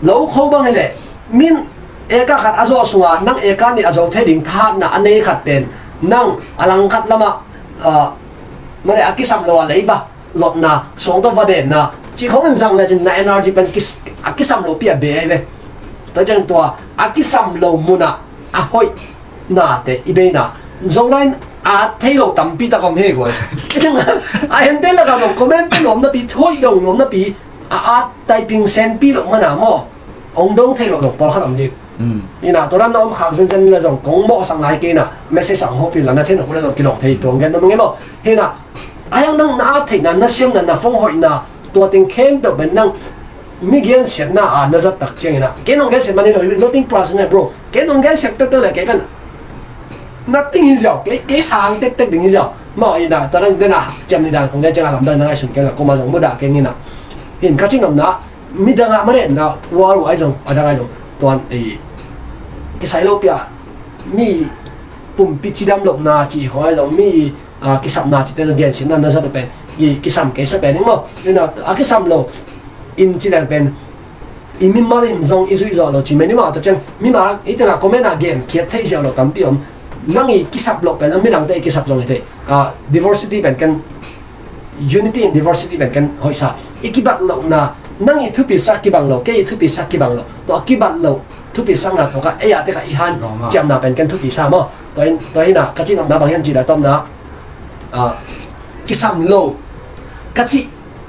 Lo kho bang hi leh. Min eka khat a zawh sungah, nang eka nih a zo thei ding thahatna a nei khat pen. Nang a langkhat lamah, ah, mah de a kisam lo a lei va. Lotna, suang tawh va denna, cih khong in zang lecin na energy pen kis-, a kisam lopi a be ahi ve. Tua ciang tua, a kisam lo munah, a hoihnate i beina. Zong line a thei lo tampi tak om hi guai. A hente lakah zong comment pen nuam napi, hoih dong nuam napi, a, a typing senpi lo mana maw. Ong dong thei lo lo pawlkhat om ding. Mm. Ina, tua dan na om khak zenzen le zong kong mawhsak nai kei na, message ang hopih la na thei na kule zong kilawng thei tuang gen na mangei maw. Hina, ayang nang na at theihna, na siamna, na fonghoihna, tua teng khempeuh pen nang mi gensiatna a na zat tak ciangina. Ken ong gensiat mani lo, nothing personal, bro. Ken ong gensiat tektek le kei pen nothing hi ziau, kei, kei sang tektek ding hi ziau. Maw ina, tua dan dena, ciam ni dan kong gen cianga lamdang na ngaihsun kei la, koma zong mudah kei ngina. Hin ka cinopna, midang ah mah leh na, tua ruai zong, a dang ai zong, tuan ei kisai lo pia, mi pumpi cidam lohna cih khong ai zong, mi, ah, kisapna cihte zong gensiatna na zat uh pen, i kisam kei sa pen ing maw. Ina, a kisam lo in ci leng pen, i mimal in zong i zuih zawh lo ci men i mah, tua ciang mimal i tengah comment ah gen khiat theih ziau lo tampi om. Nang i kisap loh pen, midangte i kisap zong hi thei. Ah, diversity pen ken Unity in diversity pen ken hoihsa. I kibat lohna, nang i thupisak kibang lo, kei i thupisak kibang lo. Tua kibat lo, thupisakna tua ka, ei a te ka i han, ciamna pen ken thupisa maw. Tua in, tua hina, ka cinopna bang hiam cih la tawpna, ah, kisam lo, ka cih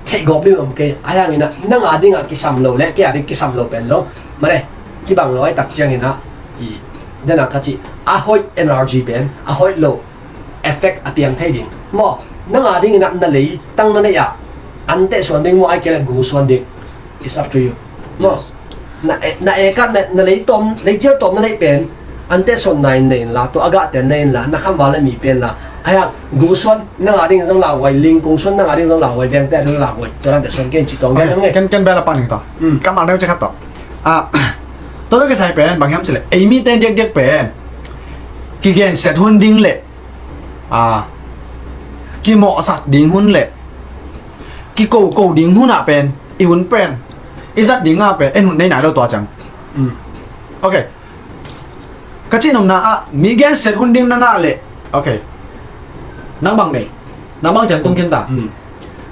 theih gawp ding om kei, a hiangina, nang a dinga kisam lo le, kei a ding kisam lo pen lo. Mane, kibang lo ai tak ciangina, i, dena ka cih, a hoih energy pen, a hoih lo, effect a piang thei ding. Maw, nang a dingin ah na lei tang na neih ah, an teh suan ding maw, ai kei leh gu suan ding. It's up to you. Maw, na e, na e ka, na, na lei tawm, lei cial tawm na neih pen, an teh suan na in nei in la, tua a gah ten nei in la, na khamval le mi pen la. Ai hang, gu suan, nang a dingin zong lauhuai, ling kung suan, nang a dingin zong lauhuai, veng teh a dingin lauhuai. Tua dan teh suan kei in ci tawng gen nang e. Ken, ken bel a pan ning tawh. Hmm. Kam a deuh ci khat tawh. Ah, tua ka kisai pen, bang hiam ci leh, ei mite diakdiak pen, kigensiat hun ding leh, a, kimawhsak ding hun le kikoko ding hun ah pen, i hun pen, i zat ding ah pen en hun nei nai lo tua ciang. Mm. Ok. Ka cihnopna ah mi gensiat hun ding na ngah leh, ok, nang bang nei, nang bang ciang tung khin ta. Mm.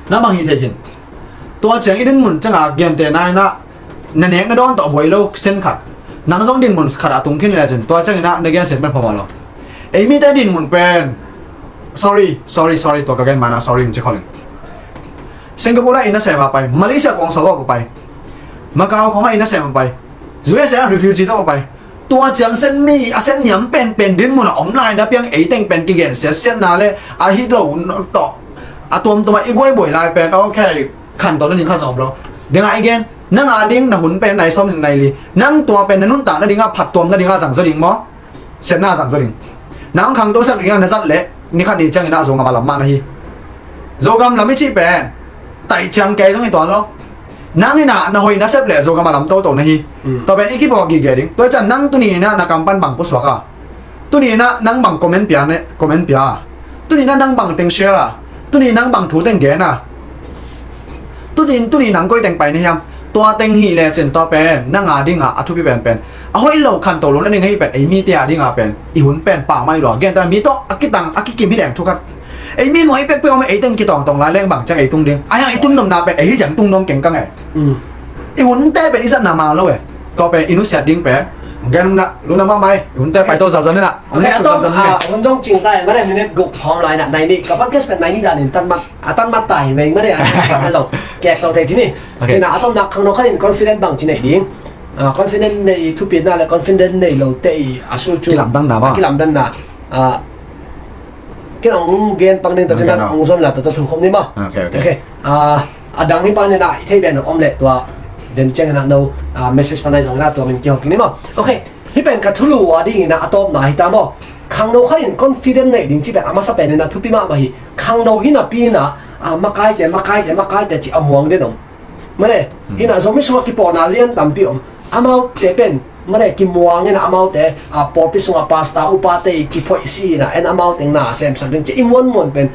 Nang bang hi thei khin. Tua ciang i dinmun ciangah gente na in ah, na nek na dawn tawh buai lo sen khat. Nang zong dinmun khat ah tung khin le cin, tua ciangin ah na gensiat pen phamawh lo. Ei mite dinmun pen, sorry, sorry, sorry, tua ka gen mana sorry in ci khol ing. Singapore ah inn a sem a pai, Malaysia kong sa a pai, Macau khong ah inn a sem a pai, U S A ah refugee tawh a pai. Tua ciang Sen mi a Sen niam penpen dinmun a om lai na piang ei teng pen kigen siatsiatna le a hi lo tawh a tuamtuam ah i buaibuai lai pen, okay, khan tawh na ding khan zong om lo. Dingah i gen, nang a ding na hun pen nai sawm in nai li. Nang tua pen na nuntak na dingah phattuam na dingah zang zaw ding maw? Siatna zang zaw ding. Nang khangto sak dingah na zat leh ni khat ni ciangin ah Zogam a lam mah na hi. Zogam lam i cih pen taih ciang kei zong hi tuan lo. Nang in ah na hoih na sep leh Zogam a lam toto na hi. Mm. Tua pen i kiphawk gige ding. Tua ciang nang tuni in ah na kam pan bang pusuak a, tuni in ah nang bang comment pia ne, comment pia a, tuni in ah nang bang teng share a, tuni in nang bang thu teng gen a, tuni in, tuni in nang koi teng pai na hiam? Tua teng hi le cin tua pen nang a dingah a thupi penpen, a hoih lo khan to lo na ding ahi pen, ei mite a dingah pen i hun pen pamawh lo a, gentehna mi tawh a kitang a kikim hi leng thu khat. Ei mi muai pekpek om, ei teng kitawngtawng lai leng bang ciang ei tung ding? A hiang i tun nopna pen ei hi ciang tung nuam kengkang e. Mm. I hunte pen i zatna mang lo e. Tua pen i nusiat ding pen gen na lungdam mahmah e. I hunte pai to zazan na. Okay, a tawp, ah, hun zong cing ta e, mane minute guk khawm lai na, nai nih. Ka podcast pen nai nih dan in tan mat, a tan mat ta hi meng mane, a tan mat zong kek lo thei ci ni. Okay. Ina a tawpna khangno khat in confident bang ci nei ding. Ah, confident nei thupitna le confident nei lo te i a sulcu. Kilamdanna ba? Kilamdanna. Ah, ken ong gen pang ding tawh, okay, cin no. Ong zon la tawh, tawh thu khawm ni maw. Okay, okay. Okay. Ah, a dang hi pan ina i thei ben om leh tua den ciang ina no, ah, message pan ai zong ina tua min kihawk ni maw. Okay. Hih pen ka thulu a ding ina a tawpna hi ta maw. Khangno khat in confident nei ding ci pen a masa pen ina thupi mahmah hi. Khangno hi napi ina, ah, makaite, makaite, makaite ci a muang den om. Mane, hmm, ina Zomi sungah kipawlna lian tampi om. Amaute pen, mane, kimuang ina amaute, a, pawlpi sungah pastor, upate i kiphoih si ina, en amaute na semsak ding ci i muanmuan pen.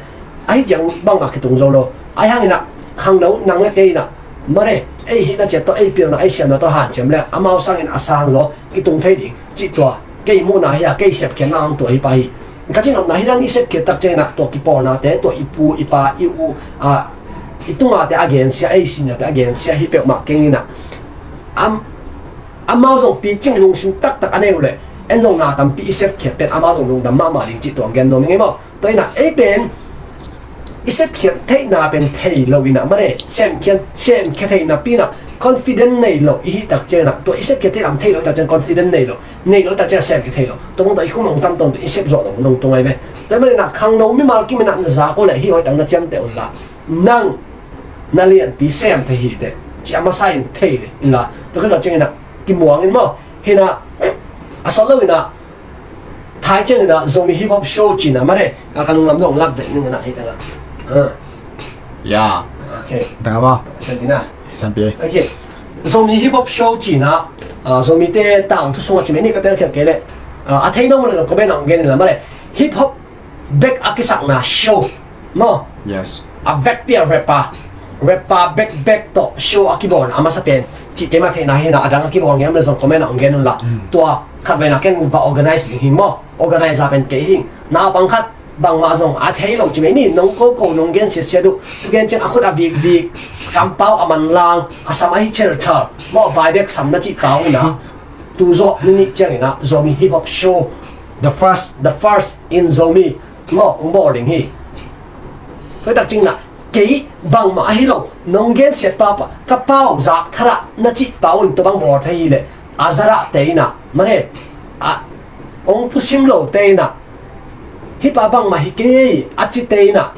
Ahi ciang bangah kitung zo lo. Ahi hang ina, khangno, nang le kei ina, mane, ei hihna ciat tawh, ei pilna, ei siamna tawh hanciam le, amau sangin a sang zaw kitung thei ding. Cih tua, kei muhna hi a, kei sepkhiatna ang tua hi pah hi. Ka cih nopna hi dang i sepkhiat tak ciangin ah, tua kipawlnate, tua i pu, i pa, i u, a, i tungate a gensia, ei seniorte a gensia hi peuhmah keng in ah. Am, amau zong picing lungsim taktak a nei uh leh, en zong na tampi i sepkhiat pen amau zong lungdam mahmah ding cih tua ang gen nuam ing ei maw. Tua in ah, ei pen, i sepkhiat theihna pen thei lo in ah, mane, semkhia, semkhia theihna pi in ah, confident nei lo i hih tak ciangin ah, tua i sepkhiat theihna thei lo i tak ciang confident nei lo, nei lo i tak ciang semkhia thei lo. Tua bang tua i kum hong tam tawng tua i sep zawh lo hun hong tung ai ve. Tua manin ah khangno mimal kim in ah na zak uh leh hih hoih tak na ciamteh un la. Nang, na lianpi sem thei hi teh. Ci a masa in thei le in la. Tua khit tak ciangin ah, kimuang in maw. Hi in ah, a sawt lo in ah, Thai ciangin ah Zomi hip hop show cihna mah le, a ka lunglam dong lak vet ning a na hi tanga. Ah. Ya. Okay. Tanga ba? Santina. Sanpi. Okay. Zomi hip hop show cihna, ah, Zomi te tangthu sungah cih mah ni ka tel khial kei leh. Ah, a thei nong mah le comment ah gen in la mah le. Hip hop bek a kisakna show. Maw? Yes. A vekpi a rapper, rapper bekbek tawh show a kibawlna a masa pen cih keimah theihna hi na, a dang a kibawl ngiam le zong comment ah hong gen un la. Mm. Tua khat veina ken va organize ding hi maw? Organizer pen kei hi. Naupang khat bangmah zong a thei lo ci mah ni, nong koko nong gen siatsiat uh. Thugen ciang a khut a vikvik, kampau a manlang, a sam a hi chelchal maw, vai bek sam na cih pau hi na. Tu zawh ni nih ciangin ah Zomi hip hop show. The first. The first in Zomi. Maw, hong bawl ding hi. Tua tak ciangin ah, kei bangmah ahi lo, nong gensiat papa, ka pau zak thadah na cih pau in tua bang bawl thei hi leh, a zadah te in ah, mane, a, hong thusim lo te in ah, hih pa bangmah hi kei, a ci te in ah,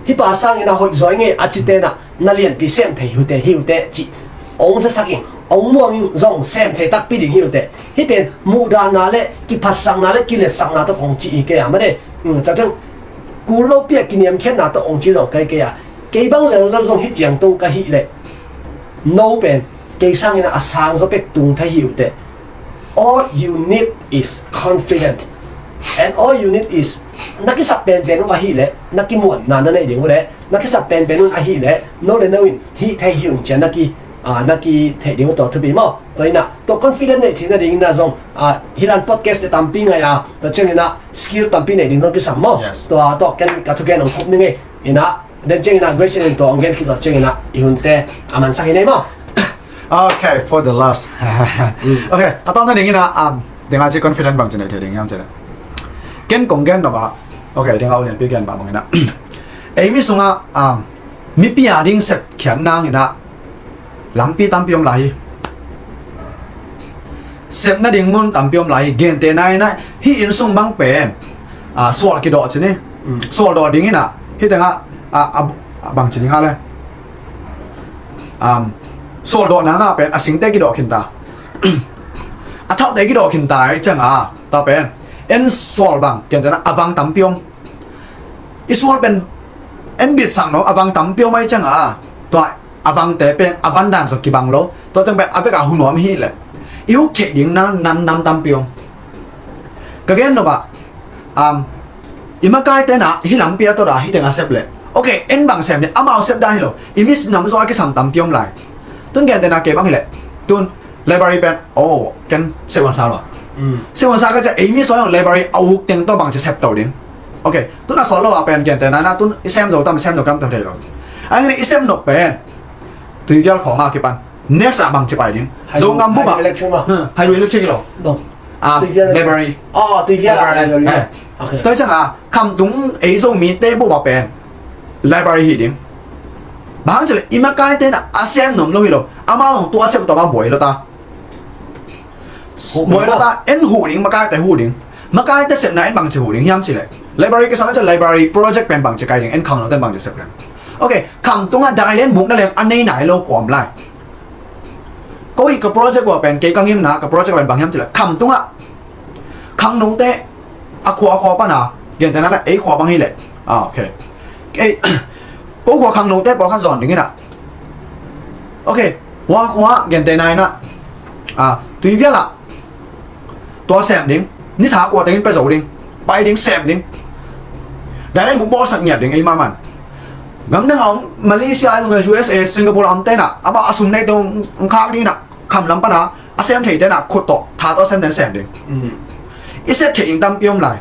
hih pa sangin a hoih zaw ing ei, a ci te in ah, na lianpi sem thei hi uh teh, hi uh teh, cih hong zasak ing, hong muang ing zong sem thei takpi ding hi uh teh. Hih pen muhdahna le kiphatsakna le kiletsakna tawh kong cih hi kei a mah de. Hmm, tak ciang kul lopi a kiniamkhiatna tawh kong cih zong kai kei a. Kei bang lellel zong hih ciang tung ka hih leh, no pen kei sangin a sang zaw pek tung thei hi uh teh. All you need is confident. And all you need is, na kisap penpen uh ahih leh, na kimuanna na neih ding uh leh, na kisap penpen un ahih leh, no le no in hih thei hi ung ci a na ki, ah, na kitheih ding uh tawh thupi maw. Tua in ah, tua confident neih theihna ding in ah zong, ah, hih dan podcast te tampi ngai a, tua ciangin ah skill tampi neih ding zong kisam maw. Yes. Tua tawh ken ka thugen hong khup ning ei. In ah, den ciangin ah Grace in tua hong gen khit zawh ciangin ah, i hunte a mansak hi nei maw. Okay, for the last. Okay, a tawng na ding ina, um, ding a ci confident bang ci nei thei ding hiam ci le. Ken kong gen nop a. Okay, ding a ulian pi gen ba bang ina. Ei mi sunga, um, mipi a ding sep khiat nang ina. Lampi tampi om lai hi. Sep na ding mun tampi om lai hi. Gente na ina hi inn sung bang pen. Ah, sual kidoh ci ni. Sual doh ding ina. Hi teng a, ah, ah, bang ci ding a le. Um, sual doh nana pen a singte kidoh khin ta. A thauhte kidoh khin ta i cang a, ta pen. En sual bang, ken tena a vang tampi om. I sual pen, en bit sang no, a vang tampi om ai cang a. Tua a vangte pen, a van dan so kibang lo. Tua cang pen, a vek a hun om hi le. I huk cek ding na, nam, nam tampi om. Ka gen no ba, um, i makai tena, hi lampi a to da, hi teng a sep le. Okay, en bang sem ni, amau sep dan hi lo. I mis nam zo a kisam tampi om lai. Tun gen tena ke bang hi le. Tun, library pen, oh, ken sep wan sa lo. Sep wan sa ka ca, ei mi so yong library a uk teng to bang ca sep to ding. Okay, tun a so lo a pen gen tena na, tun i sem zo tam, sem zo kam tam thei lo. Ang ni i sem no pen. Tui vial khong a kipan. Next a bang ci pai ding. Zo ngam bu ba. Hydroelectric ma. Hydroelectric lo. Ah, library. Oh, tui vial. Library. Toi cang a, kham tung ei zo mi te bu ba pen. Library hi ding. Bang ci le i makai tena a sem nom lo hi lo. Amau hong tu a sem to ba buai lo ta. Buai lo ta, en hu ding, makai te hu ding. Makai te sepna en bang ci hu ding, hiam ci le. Library kisam a ci library project pen bang ci kai ding, en khang lo ten bang ci sep ding. Okay, kham tunga dai len buk na lem, a nei nai lo kuam lai. Ko i ka project wa pen, kei ka ngimna, ka project wa pen bang hiam ci le. Kham tunga, khang nung te, a khua a khua pana, gen tena na, ei khua bang hi le. Ah, okay. Ei, ko khua khang nung te, pawlkhat zon ding ina. Okay, wa khua, gen tena ina. Ah, tui vial a. Tua sem ding, ni tha kua tengin pe zo ding, pai ding sem ding. Dai len buk bawlsak ngiat ding, ei maman. Gam dang a om, Malaysia, U S A, Singapore a om tena, ama a sum nei teng khak ding ina, kham lam pana, a sem thei tena, khut to, tha to sem ten sem ding. I sep thei ding tampi om lai.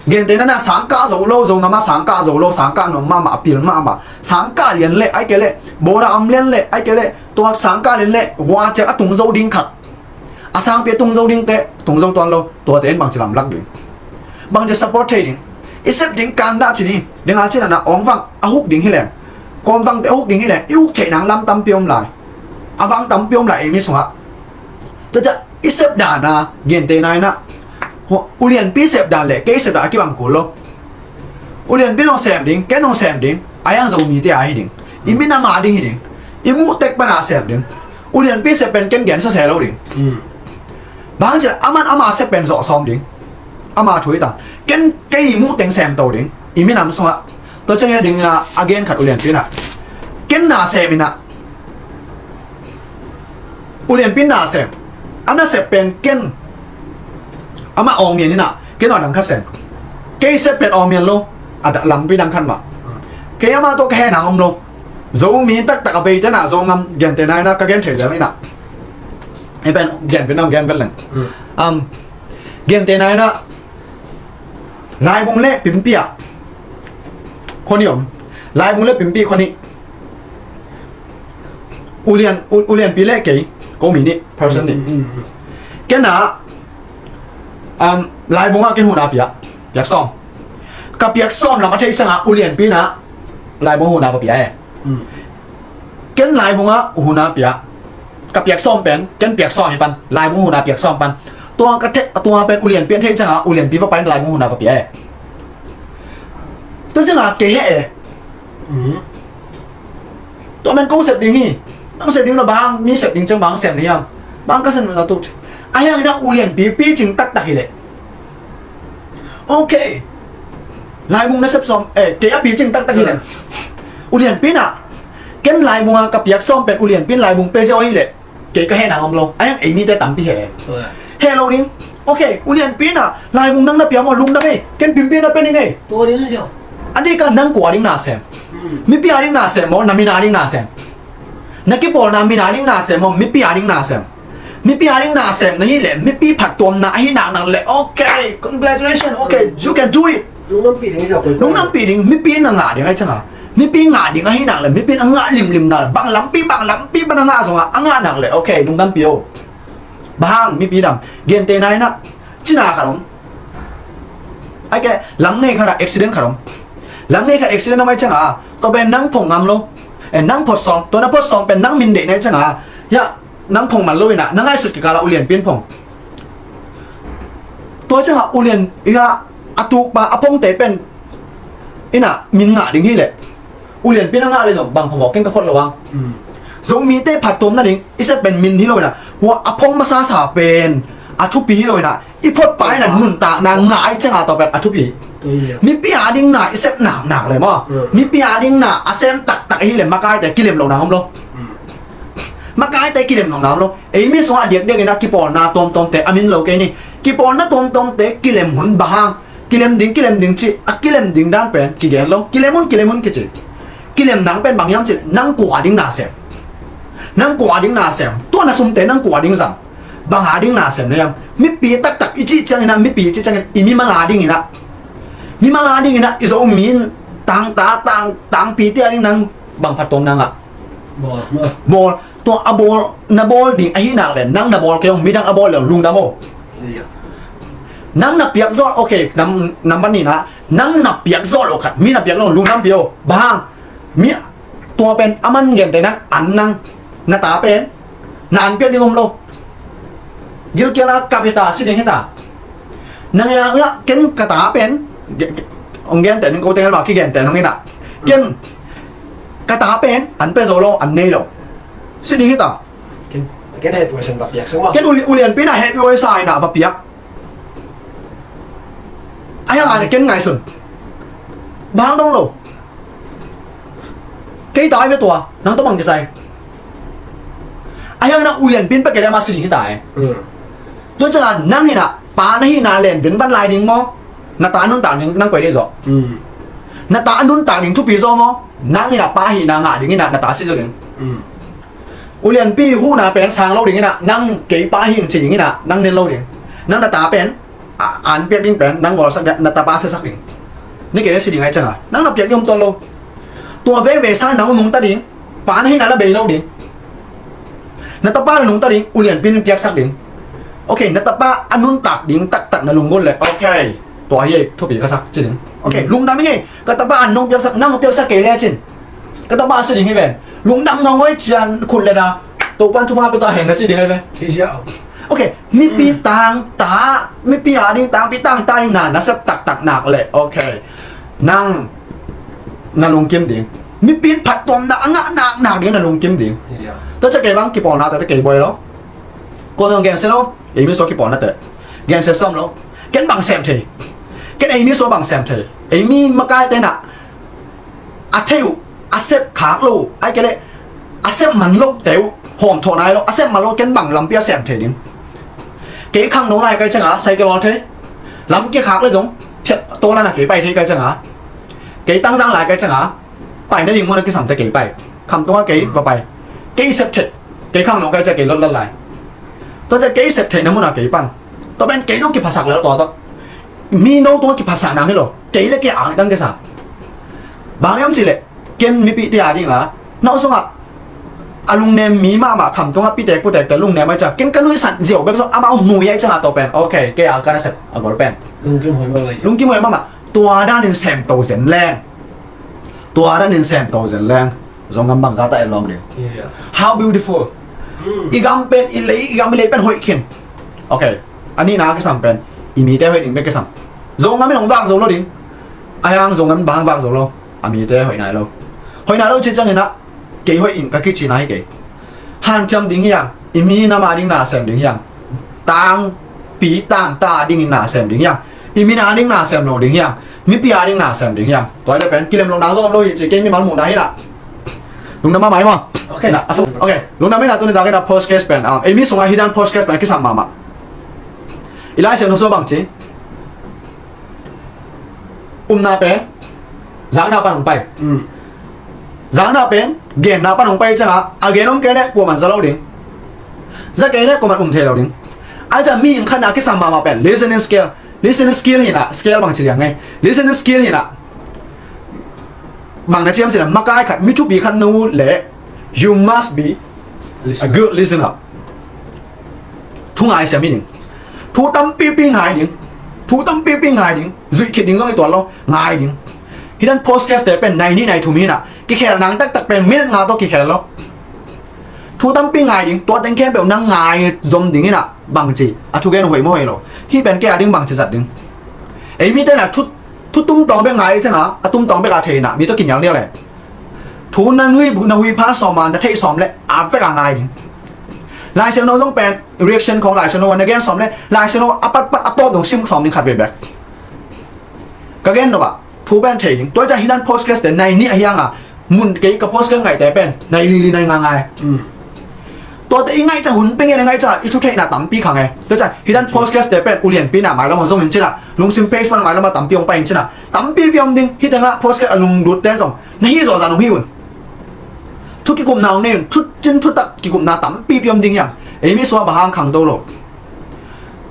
Gen tena na sangkah zo lo, zo ngam a sangkah zo lo, sangkah nuam mahmah, a pil mahmah. Sangkah lian le, ai ke le, bora am lian le, ai ke le, tua sangkah lian le, wa ciak a tung zo ding khat. A sangpi a tung zo ding te, tung zo tuan lo, tua te en bang ci lamlak ding. Bang ci support thei ding. I sep ding kan dah ci ni, ding a ci na na ong vang, a huk ding hi leng. Kom vang te a huk ding hi leng, i huk thei nang lam tampi om lai. A vang tampi om lai, ei mi sungah. Tua ca, i sep dan a, gen tena ina. Ulianpi sep dan le, kei sep dan a kibang kul lo. Ulianpi nong sem ding, ken nong sem ding, a yang zo mi te a hi ding. I minam a ding hi ding. I muh tek pana sem ding. Ulianpi sep pen ken gen sa se lo ding. Bang ci, aman ama sep pen zo som ding. Ama thui ta. Ken kei i muh teng sem to ding. I minam sungah. Tua ceng ding ina, a gen khat ulianpi na. Ken na sem ina. Ulianpi na sem. A na sep pen ken. Ama ong mian ina. Ken a dang khat sem. Kei sep pen ong mian lo. A lampi dang khat ma. Kei ama to ka he nang om lo. Zo mi taktak a vei tena zo ngam gen tena ina ka gen thei zel ina. Ei pen gen pen nang gen pen leng. Um, gen tena ina. Laibung le pimpi a. Khoni om. Laibung le pimpi khoni. Ulian, ulianpi le kei. Ko mi ni, person ni. Kena, um, laibung a ken huna pia. Piak som. Ka piak som lam a thei sanga ulianpi na. Laibung huna pia e. Ken laibung a huna pia. Ka piak som pen, ken piak som hi pan, laibung huna piak som pan. Tua ka te, tua pen ulianpi an thei canga, ulianpi va pan laibung huna va pia e. Tua canga ke he e. Tua men kong sep ding hi. Nang sep ding na bang, mi sep ding cang bang sem ni hiam. Bang ka sem na tu. A hiang ina ulianpi, pi cing taktak hi le. Okay. Laibung na sep som, eh, kei a pi cing taktak hi le. Ulianpi na. Ken laibung a ka piak som pen ulianpi laibung pe zio hi le. Kei ka he nang om lo. A yang ei mi te tampi he. He lo ding. Okay, ulianpi na. Laibung nang na pia mo lung na pe. Ken pimpi na pe ni ngei. A di ka nang kua ding na sem. Mipi a ding na sem mo, na mi na ding na sem. Na kipawl na mi na ding na sem mo, mipi a ding na sem. Mipi a ding na sem na hi le, mipi phattuamna ahi nak nak le, okay, congratulations, okay, you can do it. Lungdampi ding, mipi na ngah ding ai canga. Mipi ngah ding ahih nak le, mipi in a ngah limlim nak le, bang lampi, bang lampi pan a ngah zong a, a ngah nak le, okay, lungdampi o. Bang hang, mipi dam, gentehna in ah, cina khat om. Ai ke, lam ngei khat ah accident khat om. Lam ngei khat accident om ai ciang a, tua pen nang phong ngam lo. Eh, nang phot sawng, tua na phot sawng pen nang min deih na ai ciang a. Ya, nang phong man lo in ah, na ngaihsut kikal ah ulianpi in phong. Tua ciang a ulian, ya, a tukpa, a phongte pen in ah min ngah ding hi leh. Ulianpi in a ngah le zong bang phong mawk keng ka phot lo ang. Mm. Zomite phattuam nading i sep pen min hi lo in ah, hua a phong masasa pen a thupi hi lo in ah, i phot pa in ah nuntakna ngah ai ciang a tua pen a thupi. Tua hi leh. Mipi a ding na i sep naknak le maw. Mm. Mipi a ding na a sem taktak hi le makaite kilem lo na om lo. Mm. Makaite kilem lo na om lo. Ei mi sungah diakdiak in ah kipawlna tuamtuamte a min lo kei ni. Kipawlna tuamtuamte kilem hun bang hang. Kilem ding, kilem ding ci, a kilem ding dan pen kigen lo. Kilem un, kilem un kici. Kilem dang pen bang hiam ci, nang kua ding na sem. Nang kua ding na sem. Tua na sumte nang kua ding zang. Bang a ding na sem na hiam. Mipi taktak i cih ciangin ah, mipi i cih ciangin i mimal a dingin ah. Mimal a dingin ah, i Zomi in tangta, tang, tangpite a ding nang bang phattuamna ngah. Bawl, bawl. Tua a bawl, na bawl ding ahih nak le, nang na bawl kei ung, midang a bawl le ung, lungdam o. Iya. Nang na piak zawh, okay, nam, nam ban ni na, nang na piak zawh lo khat, mi na piak lo, lungdampi o. Bang hang, mi, tua pen, a man gente nang, an nang, na ta pen, na an piak ding om lo. Gilkial a kap hi ta, si ding hi ta. Nang ya, ya, ken ka ta pen, ge-, ge-, ong gente ning ko teng lo, ki gente nong ina. Ken, ka ta pen, an pe zo lo, an nei lo. Si ding hi ta. Ken, ken hehpih huai sa in va piak sa ua. Ken uli-, ulianpi in ah hehpih huai sa in ah va piak. Ai hang a ken ngaihsun. Bang dong lo. Kei ta ai ve tua, nang tawh bang kisai. Ai hang in ah ulianpi in pia kei le mah si ding hi ta e. Mm. Tua ciang a nang in ah, pa na hihna len ven van lai ding maw. Na ta a nuntak ding, nang koi ding zaw. Mm. Na ta a nuntak ding thupi zaw maw. Nang in ah pa hihna ngah ding in ah, na ta si zaw ding. Mm. Ulianpi huhna pen sang lo ding in ah, nang kei pa hi ing ci ding in ah, nang nen lo ding. Nang na ta pen, a, an piak ding pen, nang ngawlsak ding, na tapa siasak ding. Ni kei si ding ai ciang a, nang na piak ding om tuan lo. Tua veve sa nang nungta ding, pa na hihna na bei lo ding. Na tapa na nungta ding, ulianpi in piaksak ding. Okay, na tapa a nuntak ding taktak na lunggulh le. Okay, tua hi ei, thupi ka sak ci ding. Okay, lungdam hi ei. Ka tapa an nong piaksak, nang piaksak kei le cin. Ka tapa si ding hi ven. Lungdam nong oi cian khut le na. Topan thupha pia ta hen na ci ding hi ven. Ci sia. Okay, mipi tangta, mipi a ding tangpi tangta ding na, na sep taktak nak le. Okay. Nang na lungkim ding. Mipi in phattuamna a ngah naknak ding na lungkim ding. Tua ciang kei bang kipawlna te kei buai lo. Kua nong gensia lo. Ei mi sua kipawlna te. Gensia sawm lo. Ken bang sem thei. Ken ei mi sua bang sem thei. Ei mi makaite na. A thei uh, a sep khak lo uh, ai kei le, a sep man lo te uh, hawm thawh nai lo, a sep man lo ken bang lampi a sem thei ding. Kei khangno lai kai ciang a, cycle hawl thei. Lam kikhak le zong, thiat tawlan a kei pai thei kai ciang a. Kei tangzang lai kai ciang a, pai na ding mun a kisam te kei pai. Khamtung a kei va pai. Kei sep thei, kei khangno kai ciang kei lot lat lai. Tua ciang kei sep thei na mun a kei pan. Tua pen kei zong kiphasak le tua tua. Mi no tua kiphasak nang hi lo. Kei le kei ang dang kisa. Bang hiam cih leh, ken mipite a ding a, na uh sungah a lungnem mi mahmah, khamtung a pitek putek te lungnem ai ciang, ken ka nuihsan ziau bek zong amau nui ai ciang a tua pen. Okay, kei a ka na sep a gol pen. Lungkim huai mahmah. Lungkim huai mahmah. Tua dan in sem to zen leng. Tua dan in sem to zen leng. Zongam bangza ta en lawm ding. Yeah. How beautiful. Mm. I gam pen, i lei, i gam i lei pen hoih khin. Okay. A nihna kisam pen, i mite hoih ding bek kisam. Zongam in hong vak zo lo ding. Ai hang Zongam in bang vak zo lo. A mite hoih nai lo. Hoih nai lo ci ciangin ah, kei hoih in ka kici nai kei. Hanciam ding hi hang, i mi nam a ding na sem ding hi hang. Tangpi tangta a dingin na sem ding hi hang. I mi na ding na sem lo ding hi hang. Mipi a ding na sem ding hi hang. Tua hi le pen, kilem lo na zong lo hi ci, kei mimal muhna hi na. Lungdam mahmah hi maw? Okay. Na, a sung, okay. Lungdam hi na, tuni tak hi na podcast pen. Ah, ei mi sungah hi dan podcast pen kisam mahmah. I Lai Siangtho sua bang ci. Umna pen zakna pan hong pai. Mm. Zakna pen genna pan hong pai ciang a, a gen om kei leh kuaman za lo ding. Za kei leh kuaman um thei lo ding. Ai ciang mihing khatna kisam mahmah pen listening skill. Listening skill hi na, skill bang ci liang ngai. Listening skill hi na. Bang na ci hiam cih leh, makai khat, mi thupi khat na ut leh, you must be a good listener. Thu ngaisiam hi ding. Thu tampipi ngai ding. Thu tampipi ngai ding. Zuih khit ding zong hi tuan lo. Ngai ding. Hih dan podcast te pen nai nih nai thum hi na. Kikhel nang taktak pen minute nga tawh kikhel lo. Thu tampi ngai ding, tua teng khempeuh nang ngai zom ding hi na, bangci a thugen hoih maw hoih lo. Hih pen kei a ding bangci zat ding. Ei mite na thu, thu tumtawng bek ngai hi ciang a, a tumtawng bek a thei hi na, mi tawh kinial nial le. Thu na nui, na hui pha sawm a, na theih sawm le, a vek a ngai ding. Lai Siangtho zong pen reaction khawng Lai Siangtho a na gen sawm le, Lai Siangtho a patpat a tawp dong sim sawm ding khat vei bek. Ka gen nop ah, thu pen thei ding. Tua ciang hih dan podcast te nai nih ahi hang a, mun kei ka podcast ngaihte pen nai li li nai nga ngai. Tuate i ngaih ciang hun peng e, na ngaih ciang i thu theihna tampi khang e. Tua ciang hih dan podcast te pen ulianpi na mailam a zong in cina, lungsim page pan mailam a tampi hong pai in cina, tampipi om ding. Hih tengah podcast a lunglut te zong na hih zawh zan hong hi un. Thu kikupna hong nei un, thu cin thutak kikupna tampipi om ding hiam? Ei mi sua bang hang khangto lo.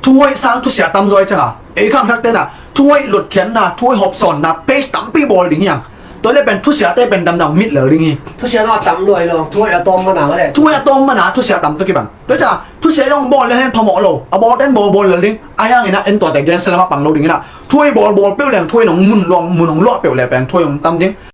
Thu hoih sang thusia tam zaw hi ciang a, ei khangthak te na thu hoih lutkhiatna, thu hoih hopsawnna page tampi bawl ding hiam? Tua le pen thusia te pen damdam mit lel ding hi. Thusia na tam lo hi lo, thu hoih a tawm mana le. Thu hoih a tawm mana thusia tam tawh kibang. Tua ciang thusia zong bawl le hen phamawh lo, a bawl ten bawl bawl lel ding. A hiang ina en tuate gen se lam a pang lo ding ina, thu hoih bawl bawl peuh leng thu hoih nong mun luang mun nong luah peuh le pen thu hoih hong tam ding.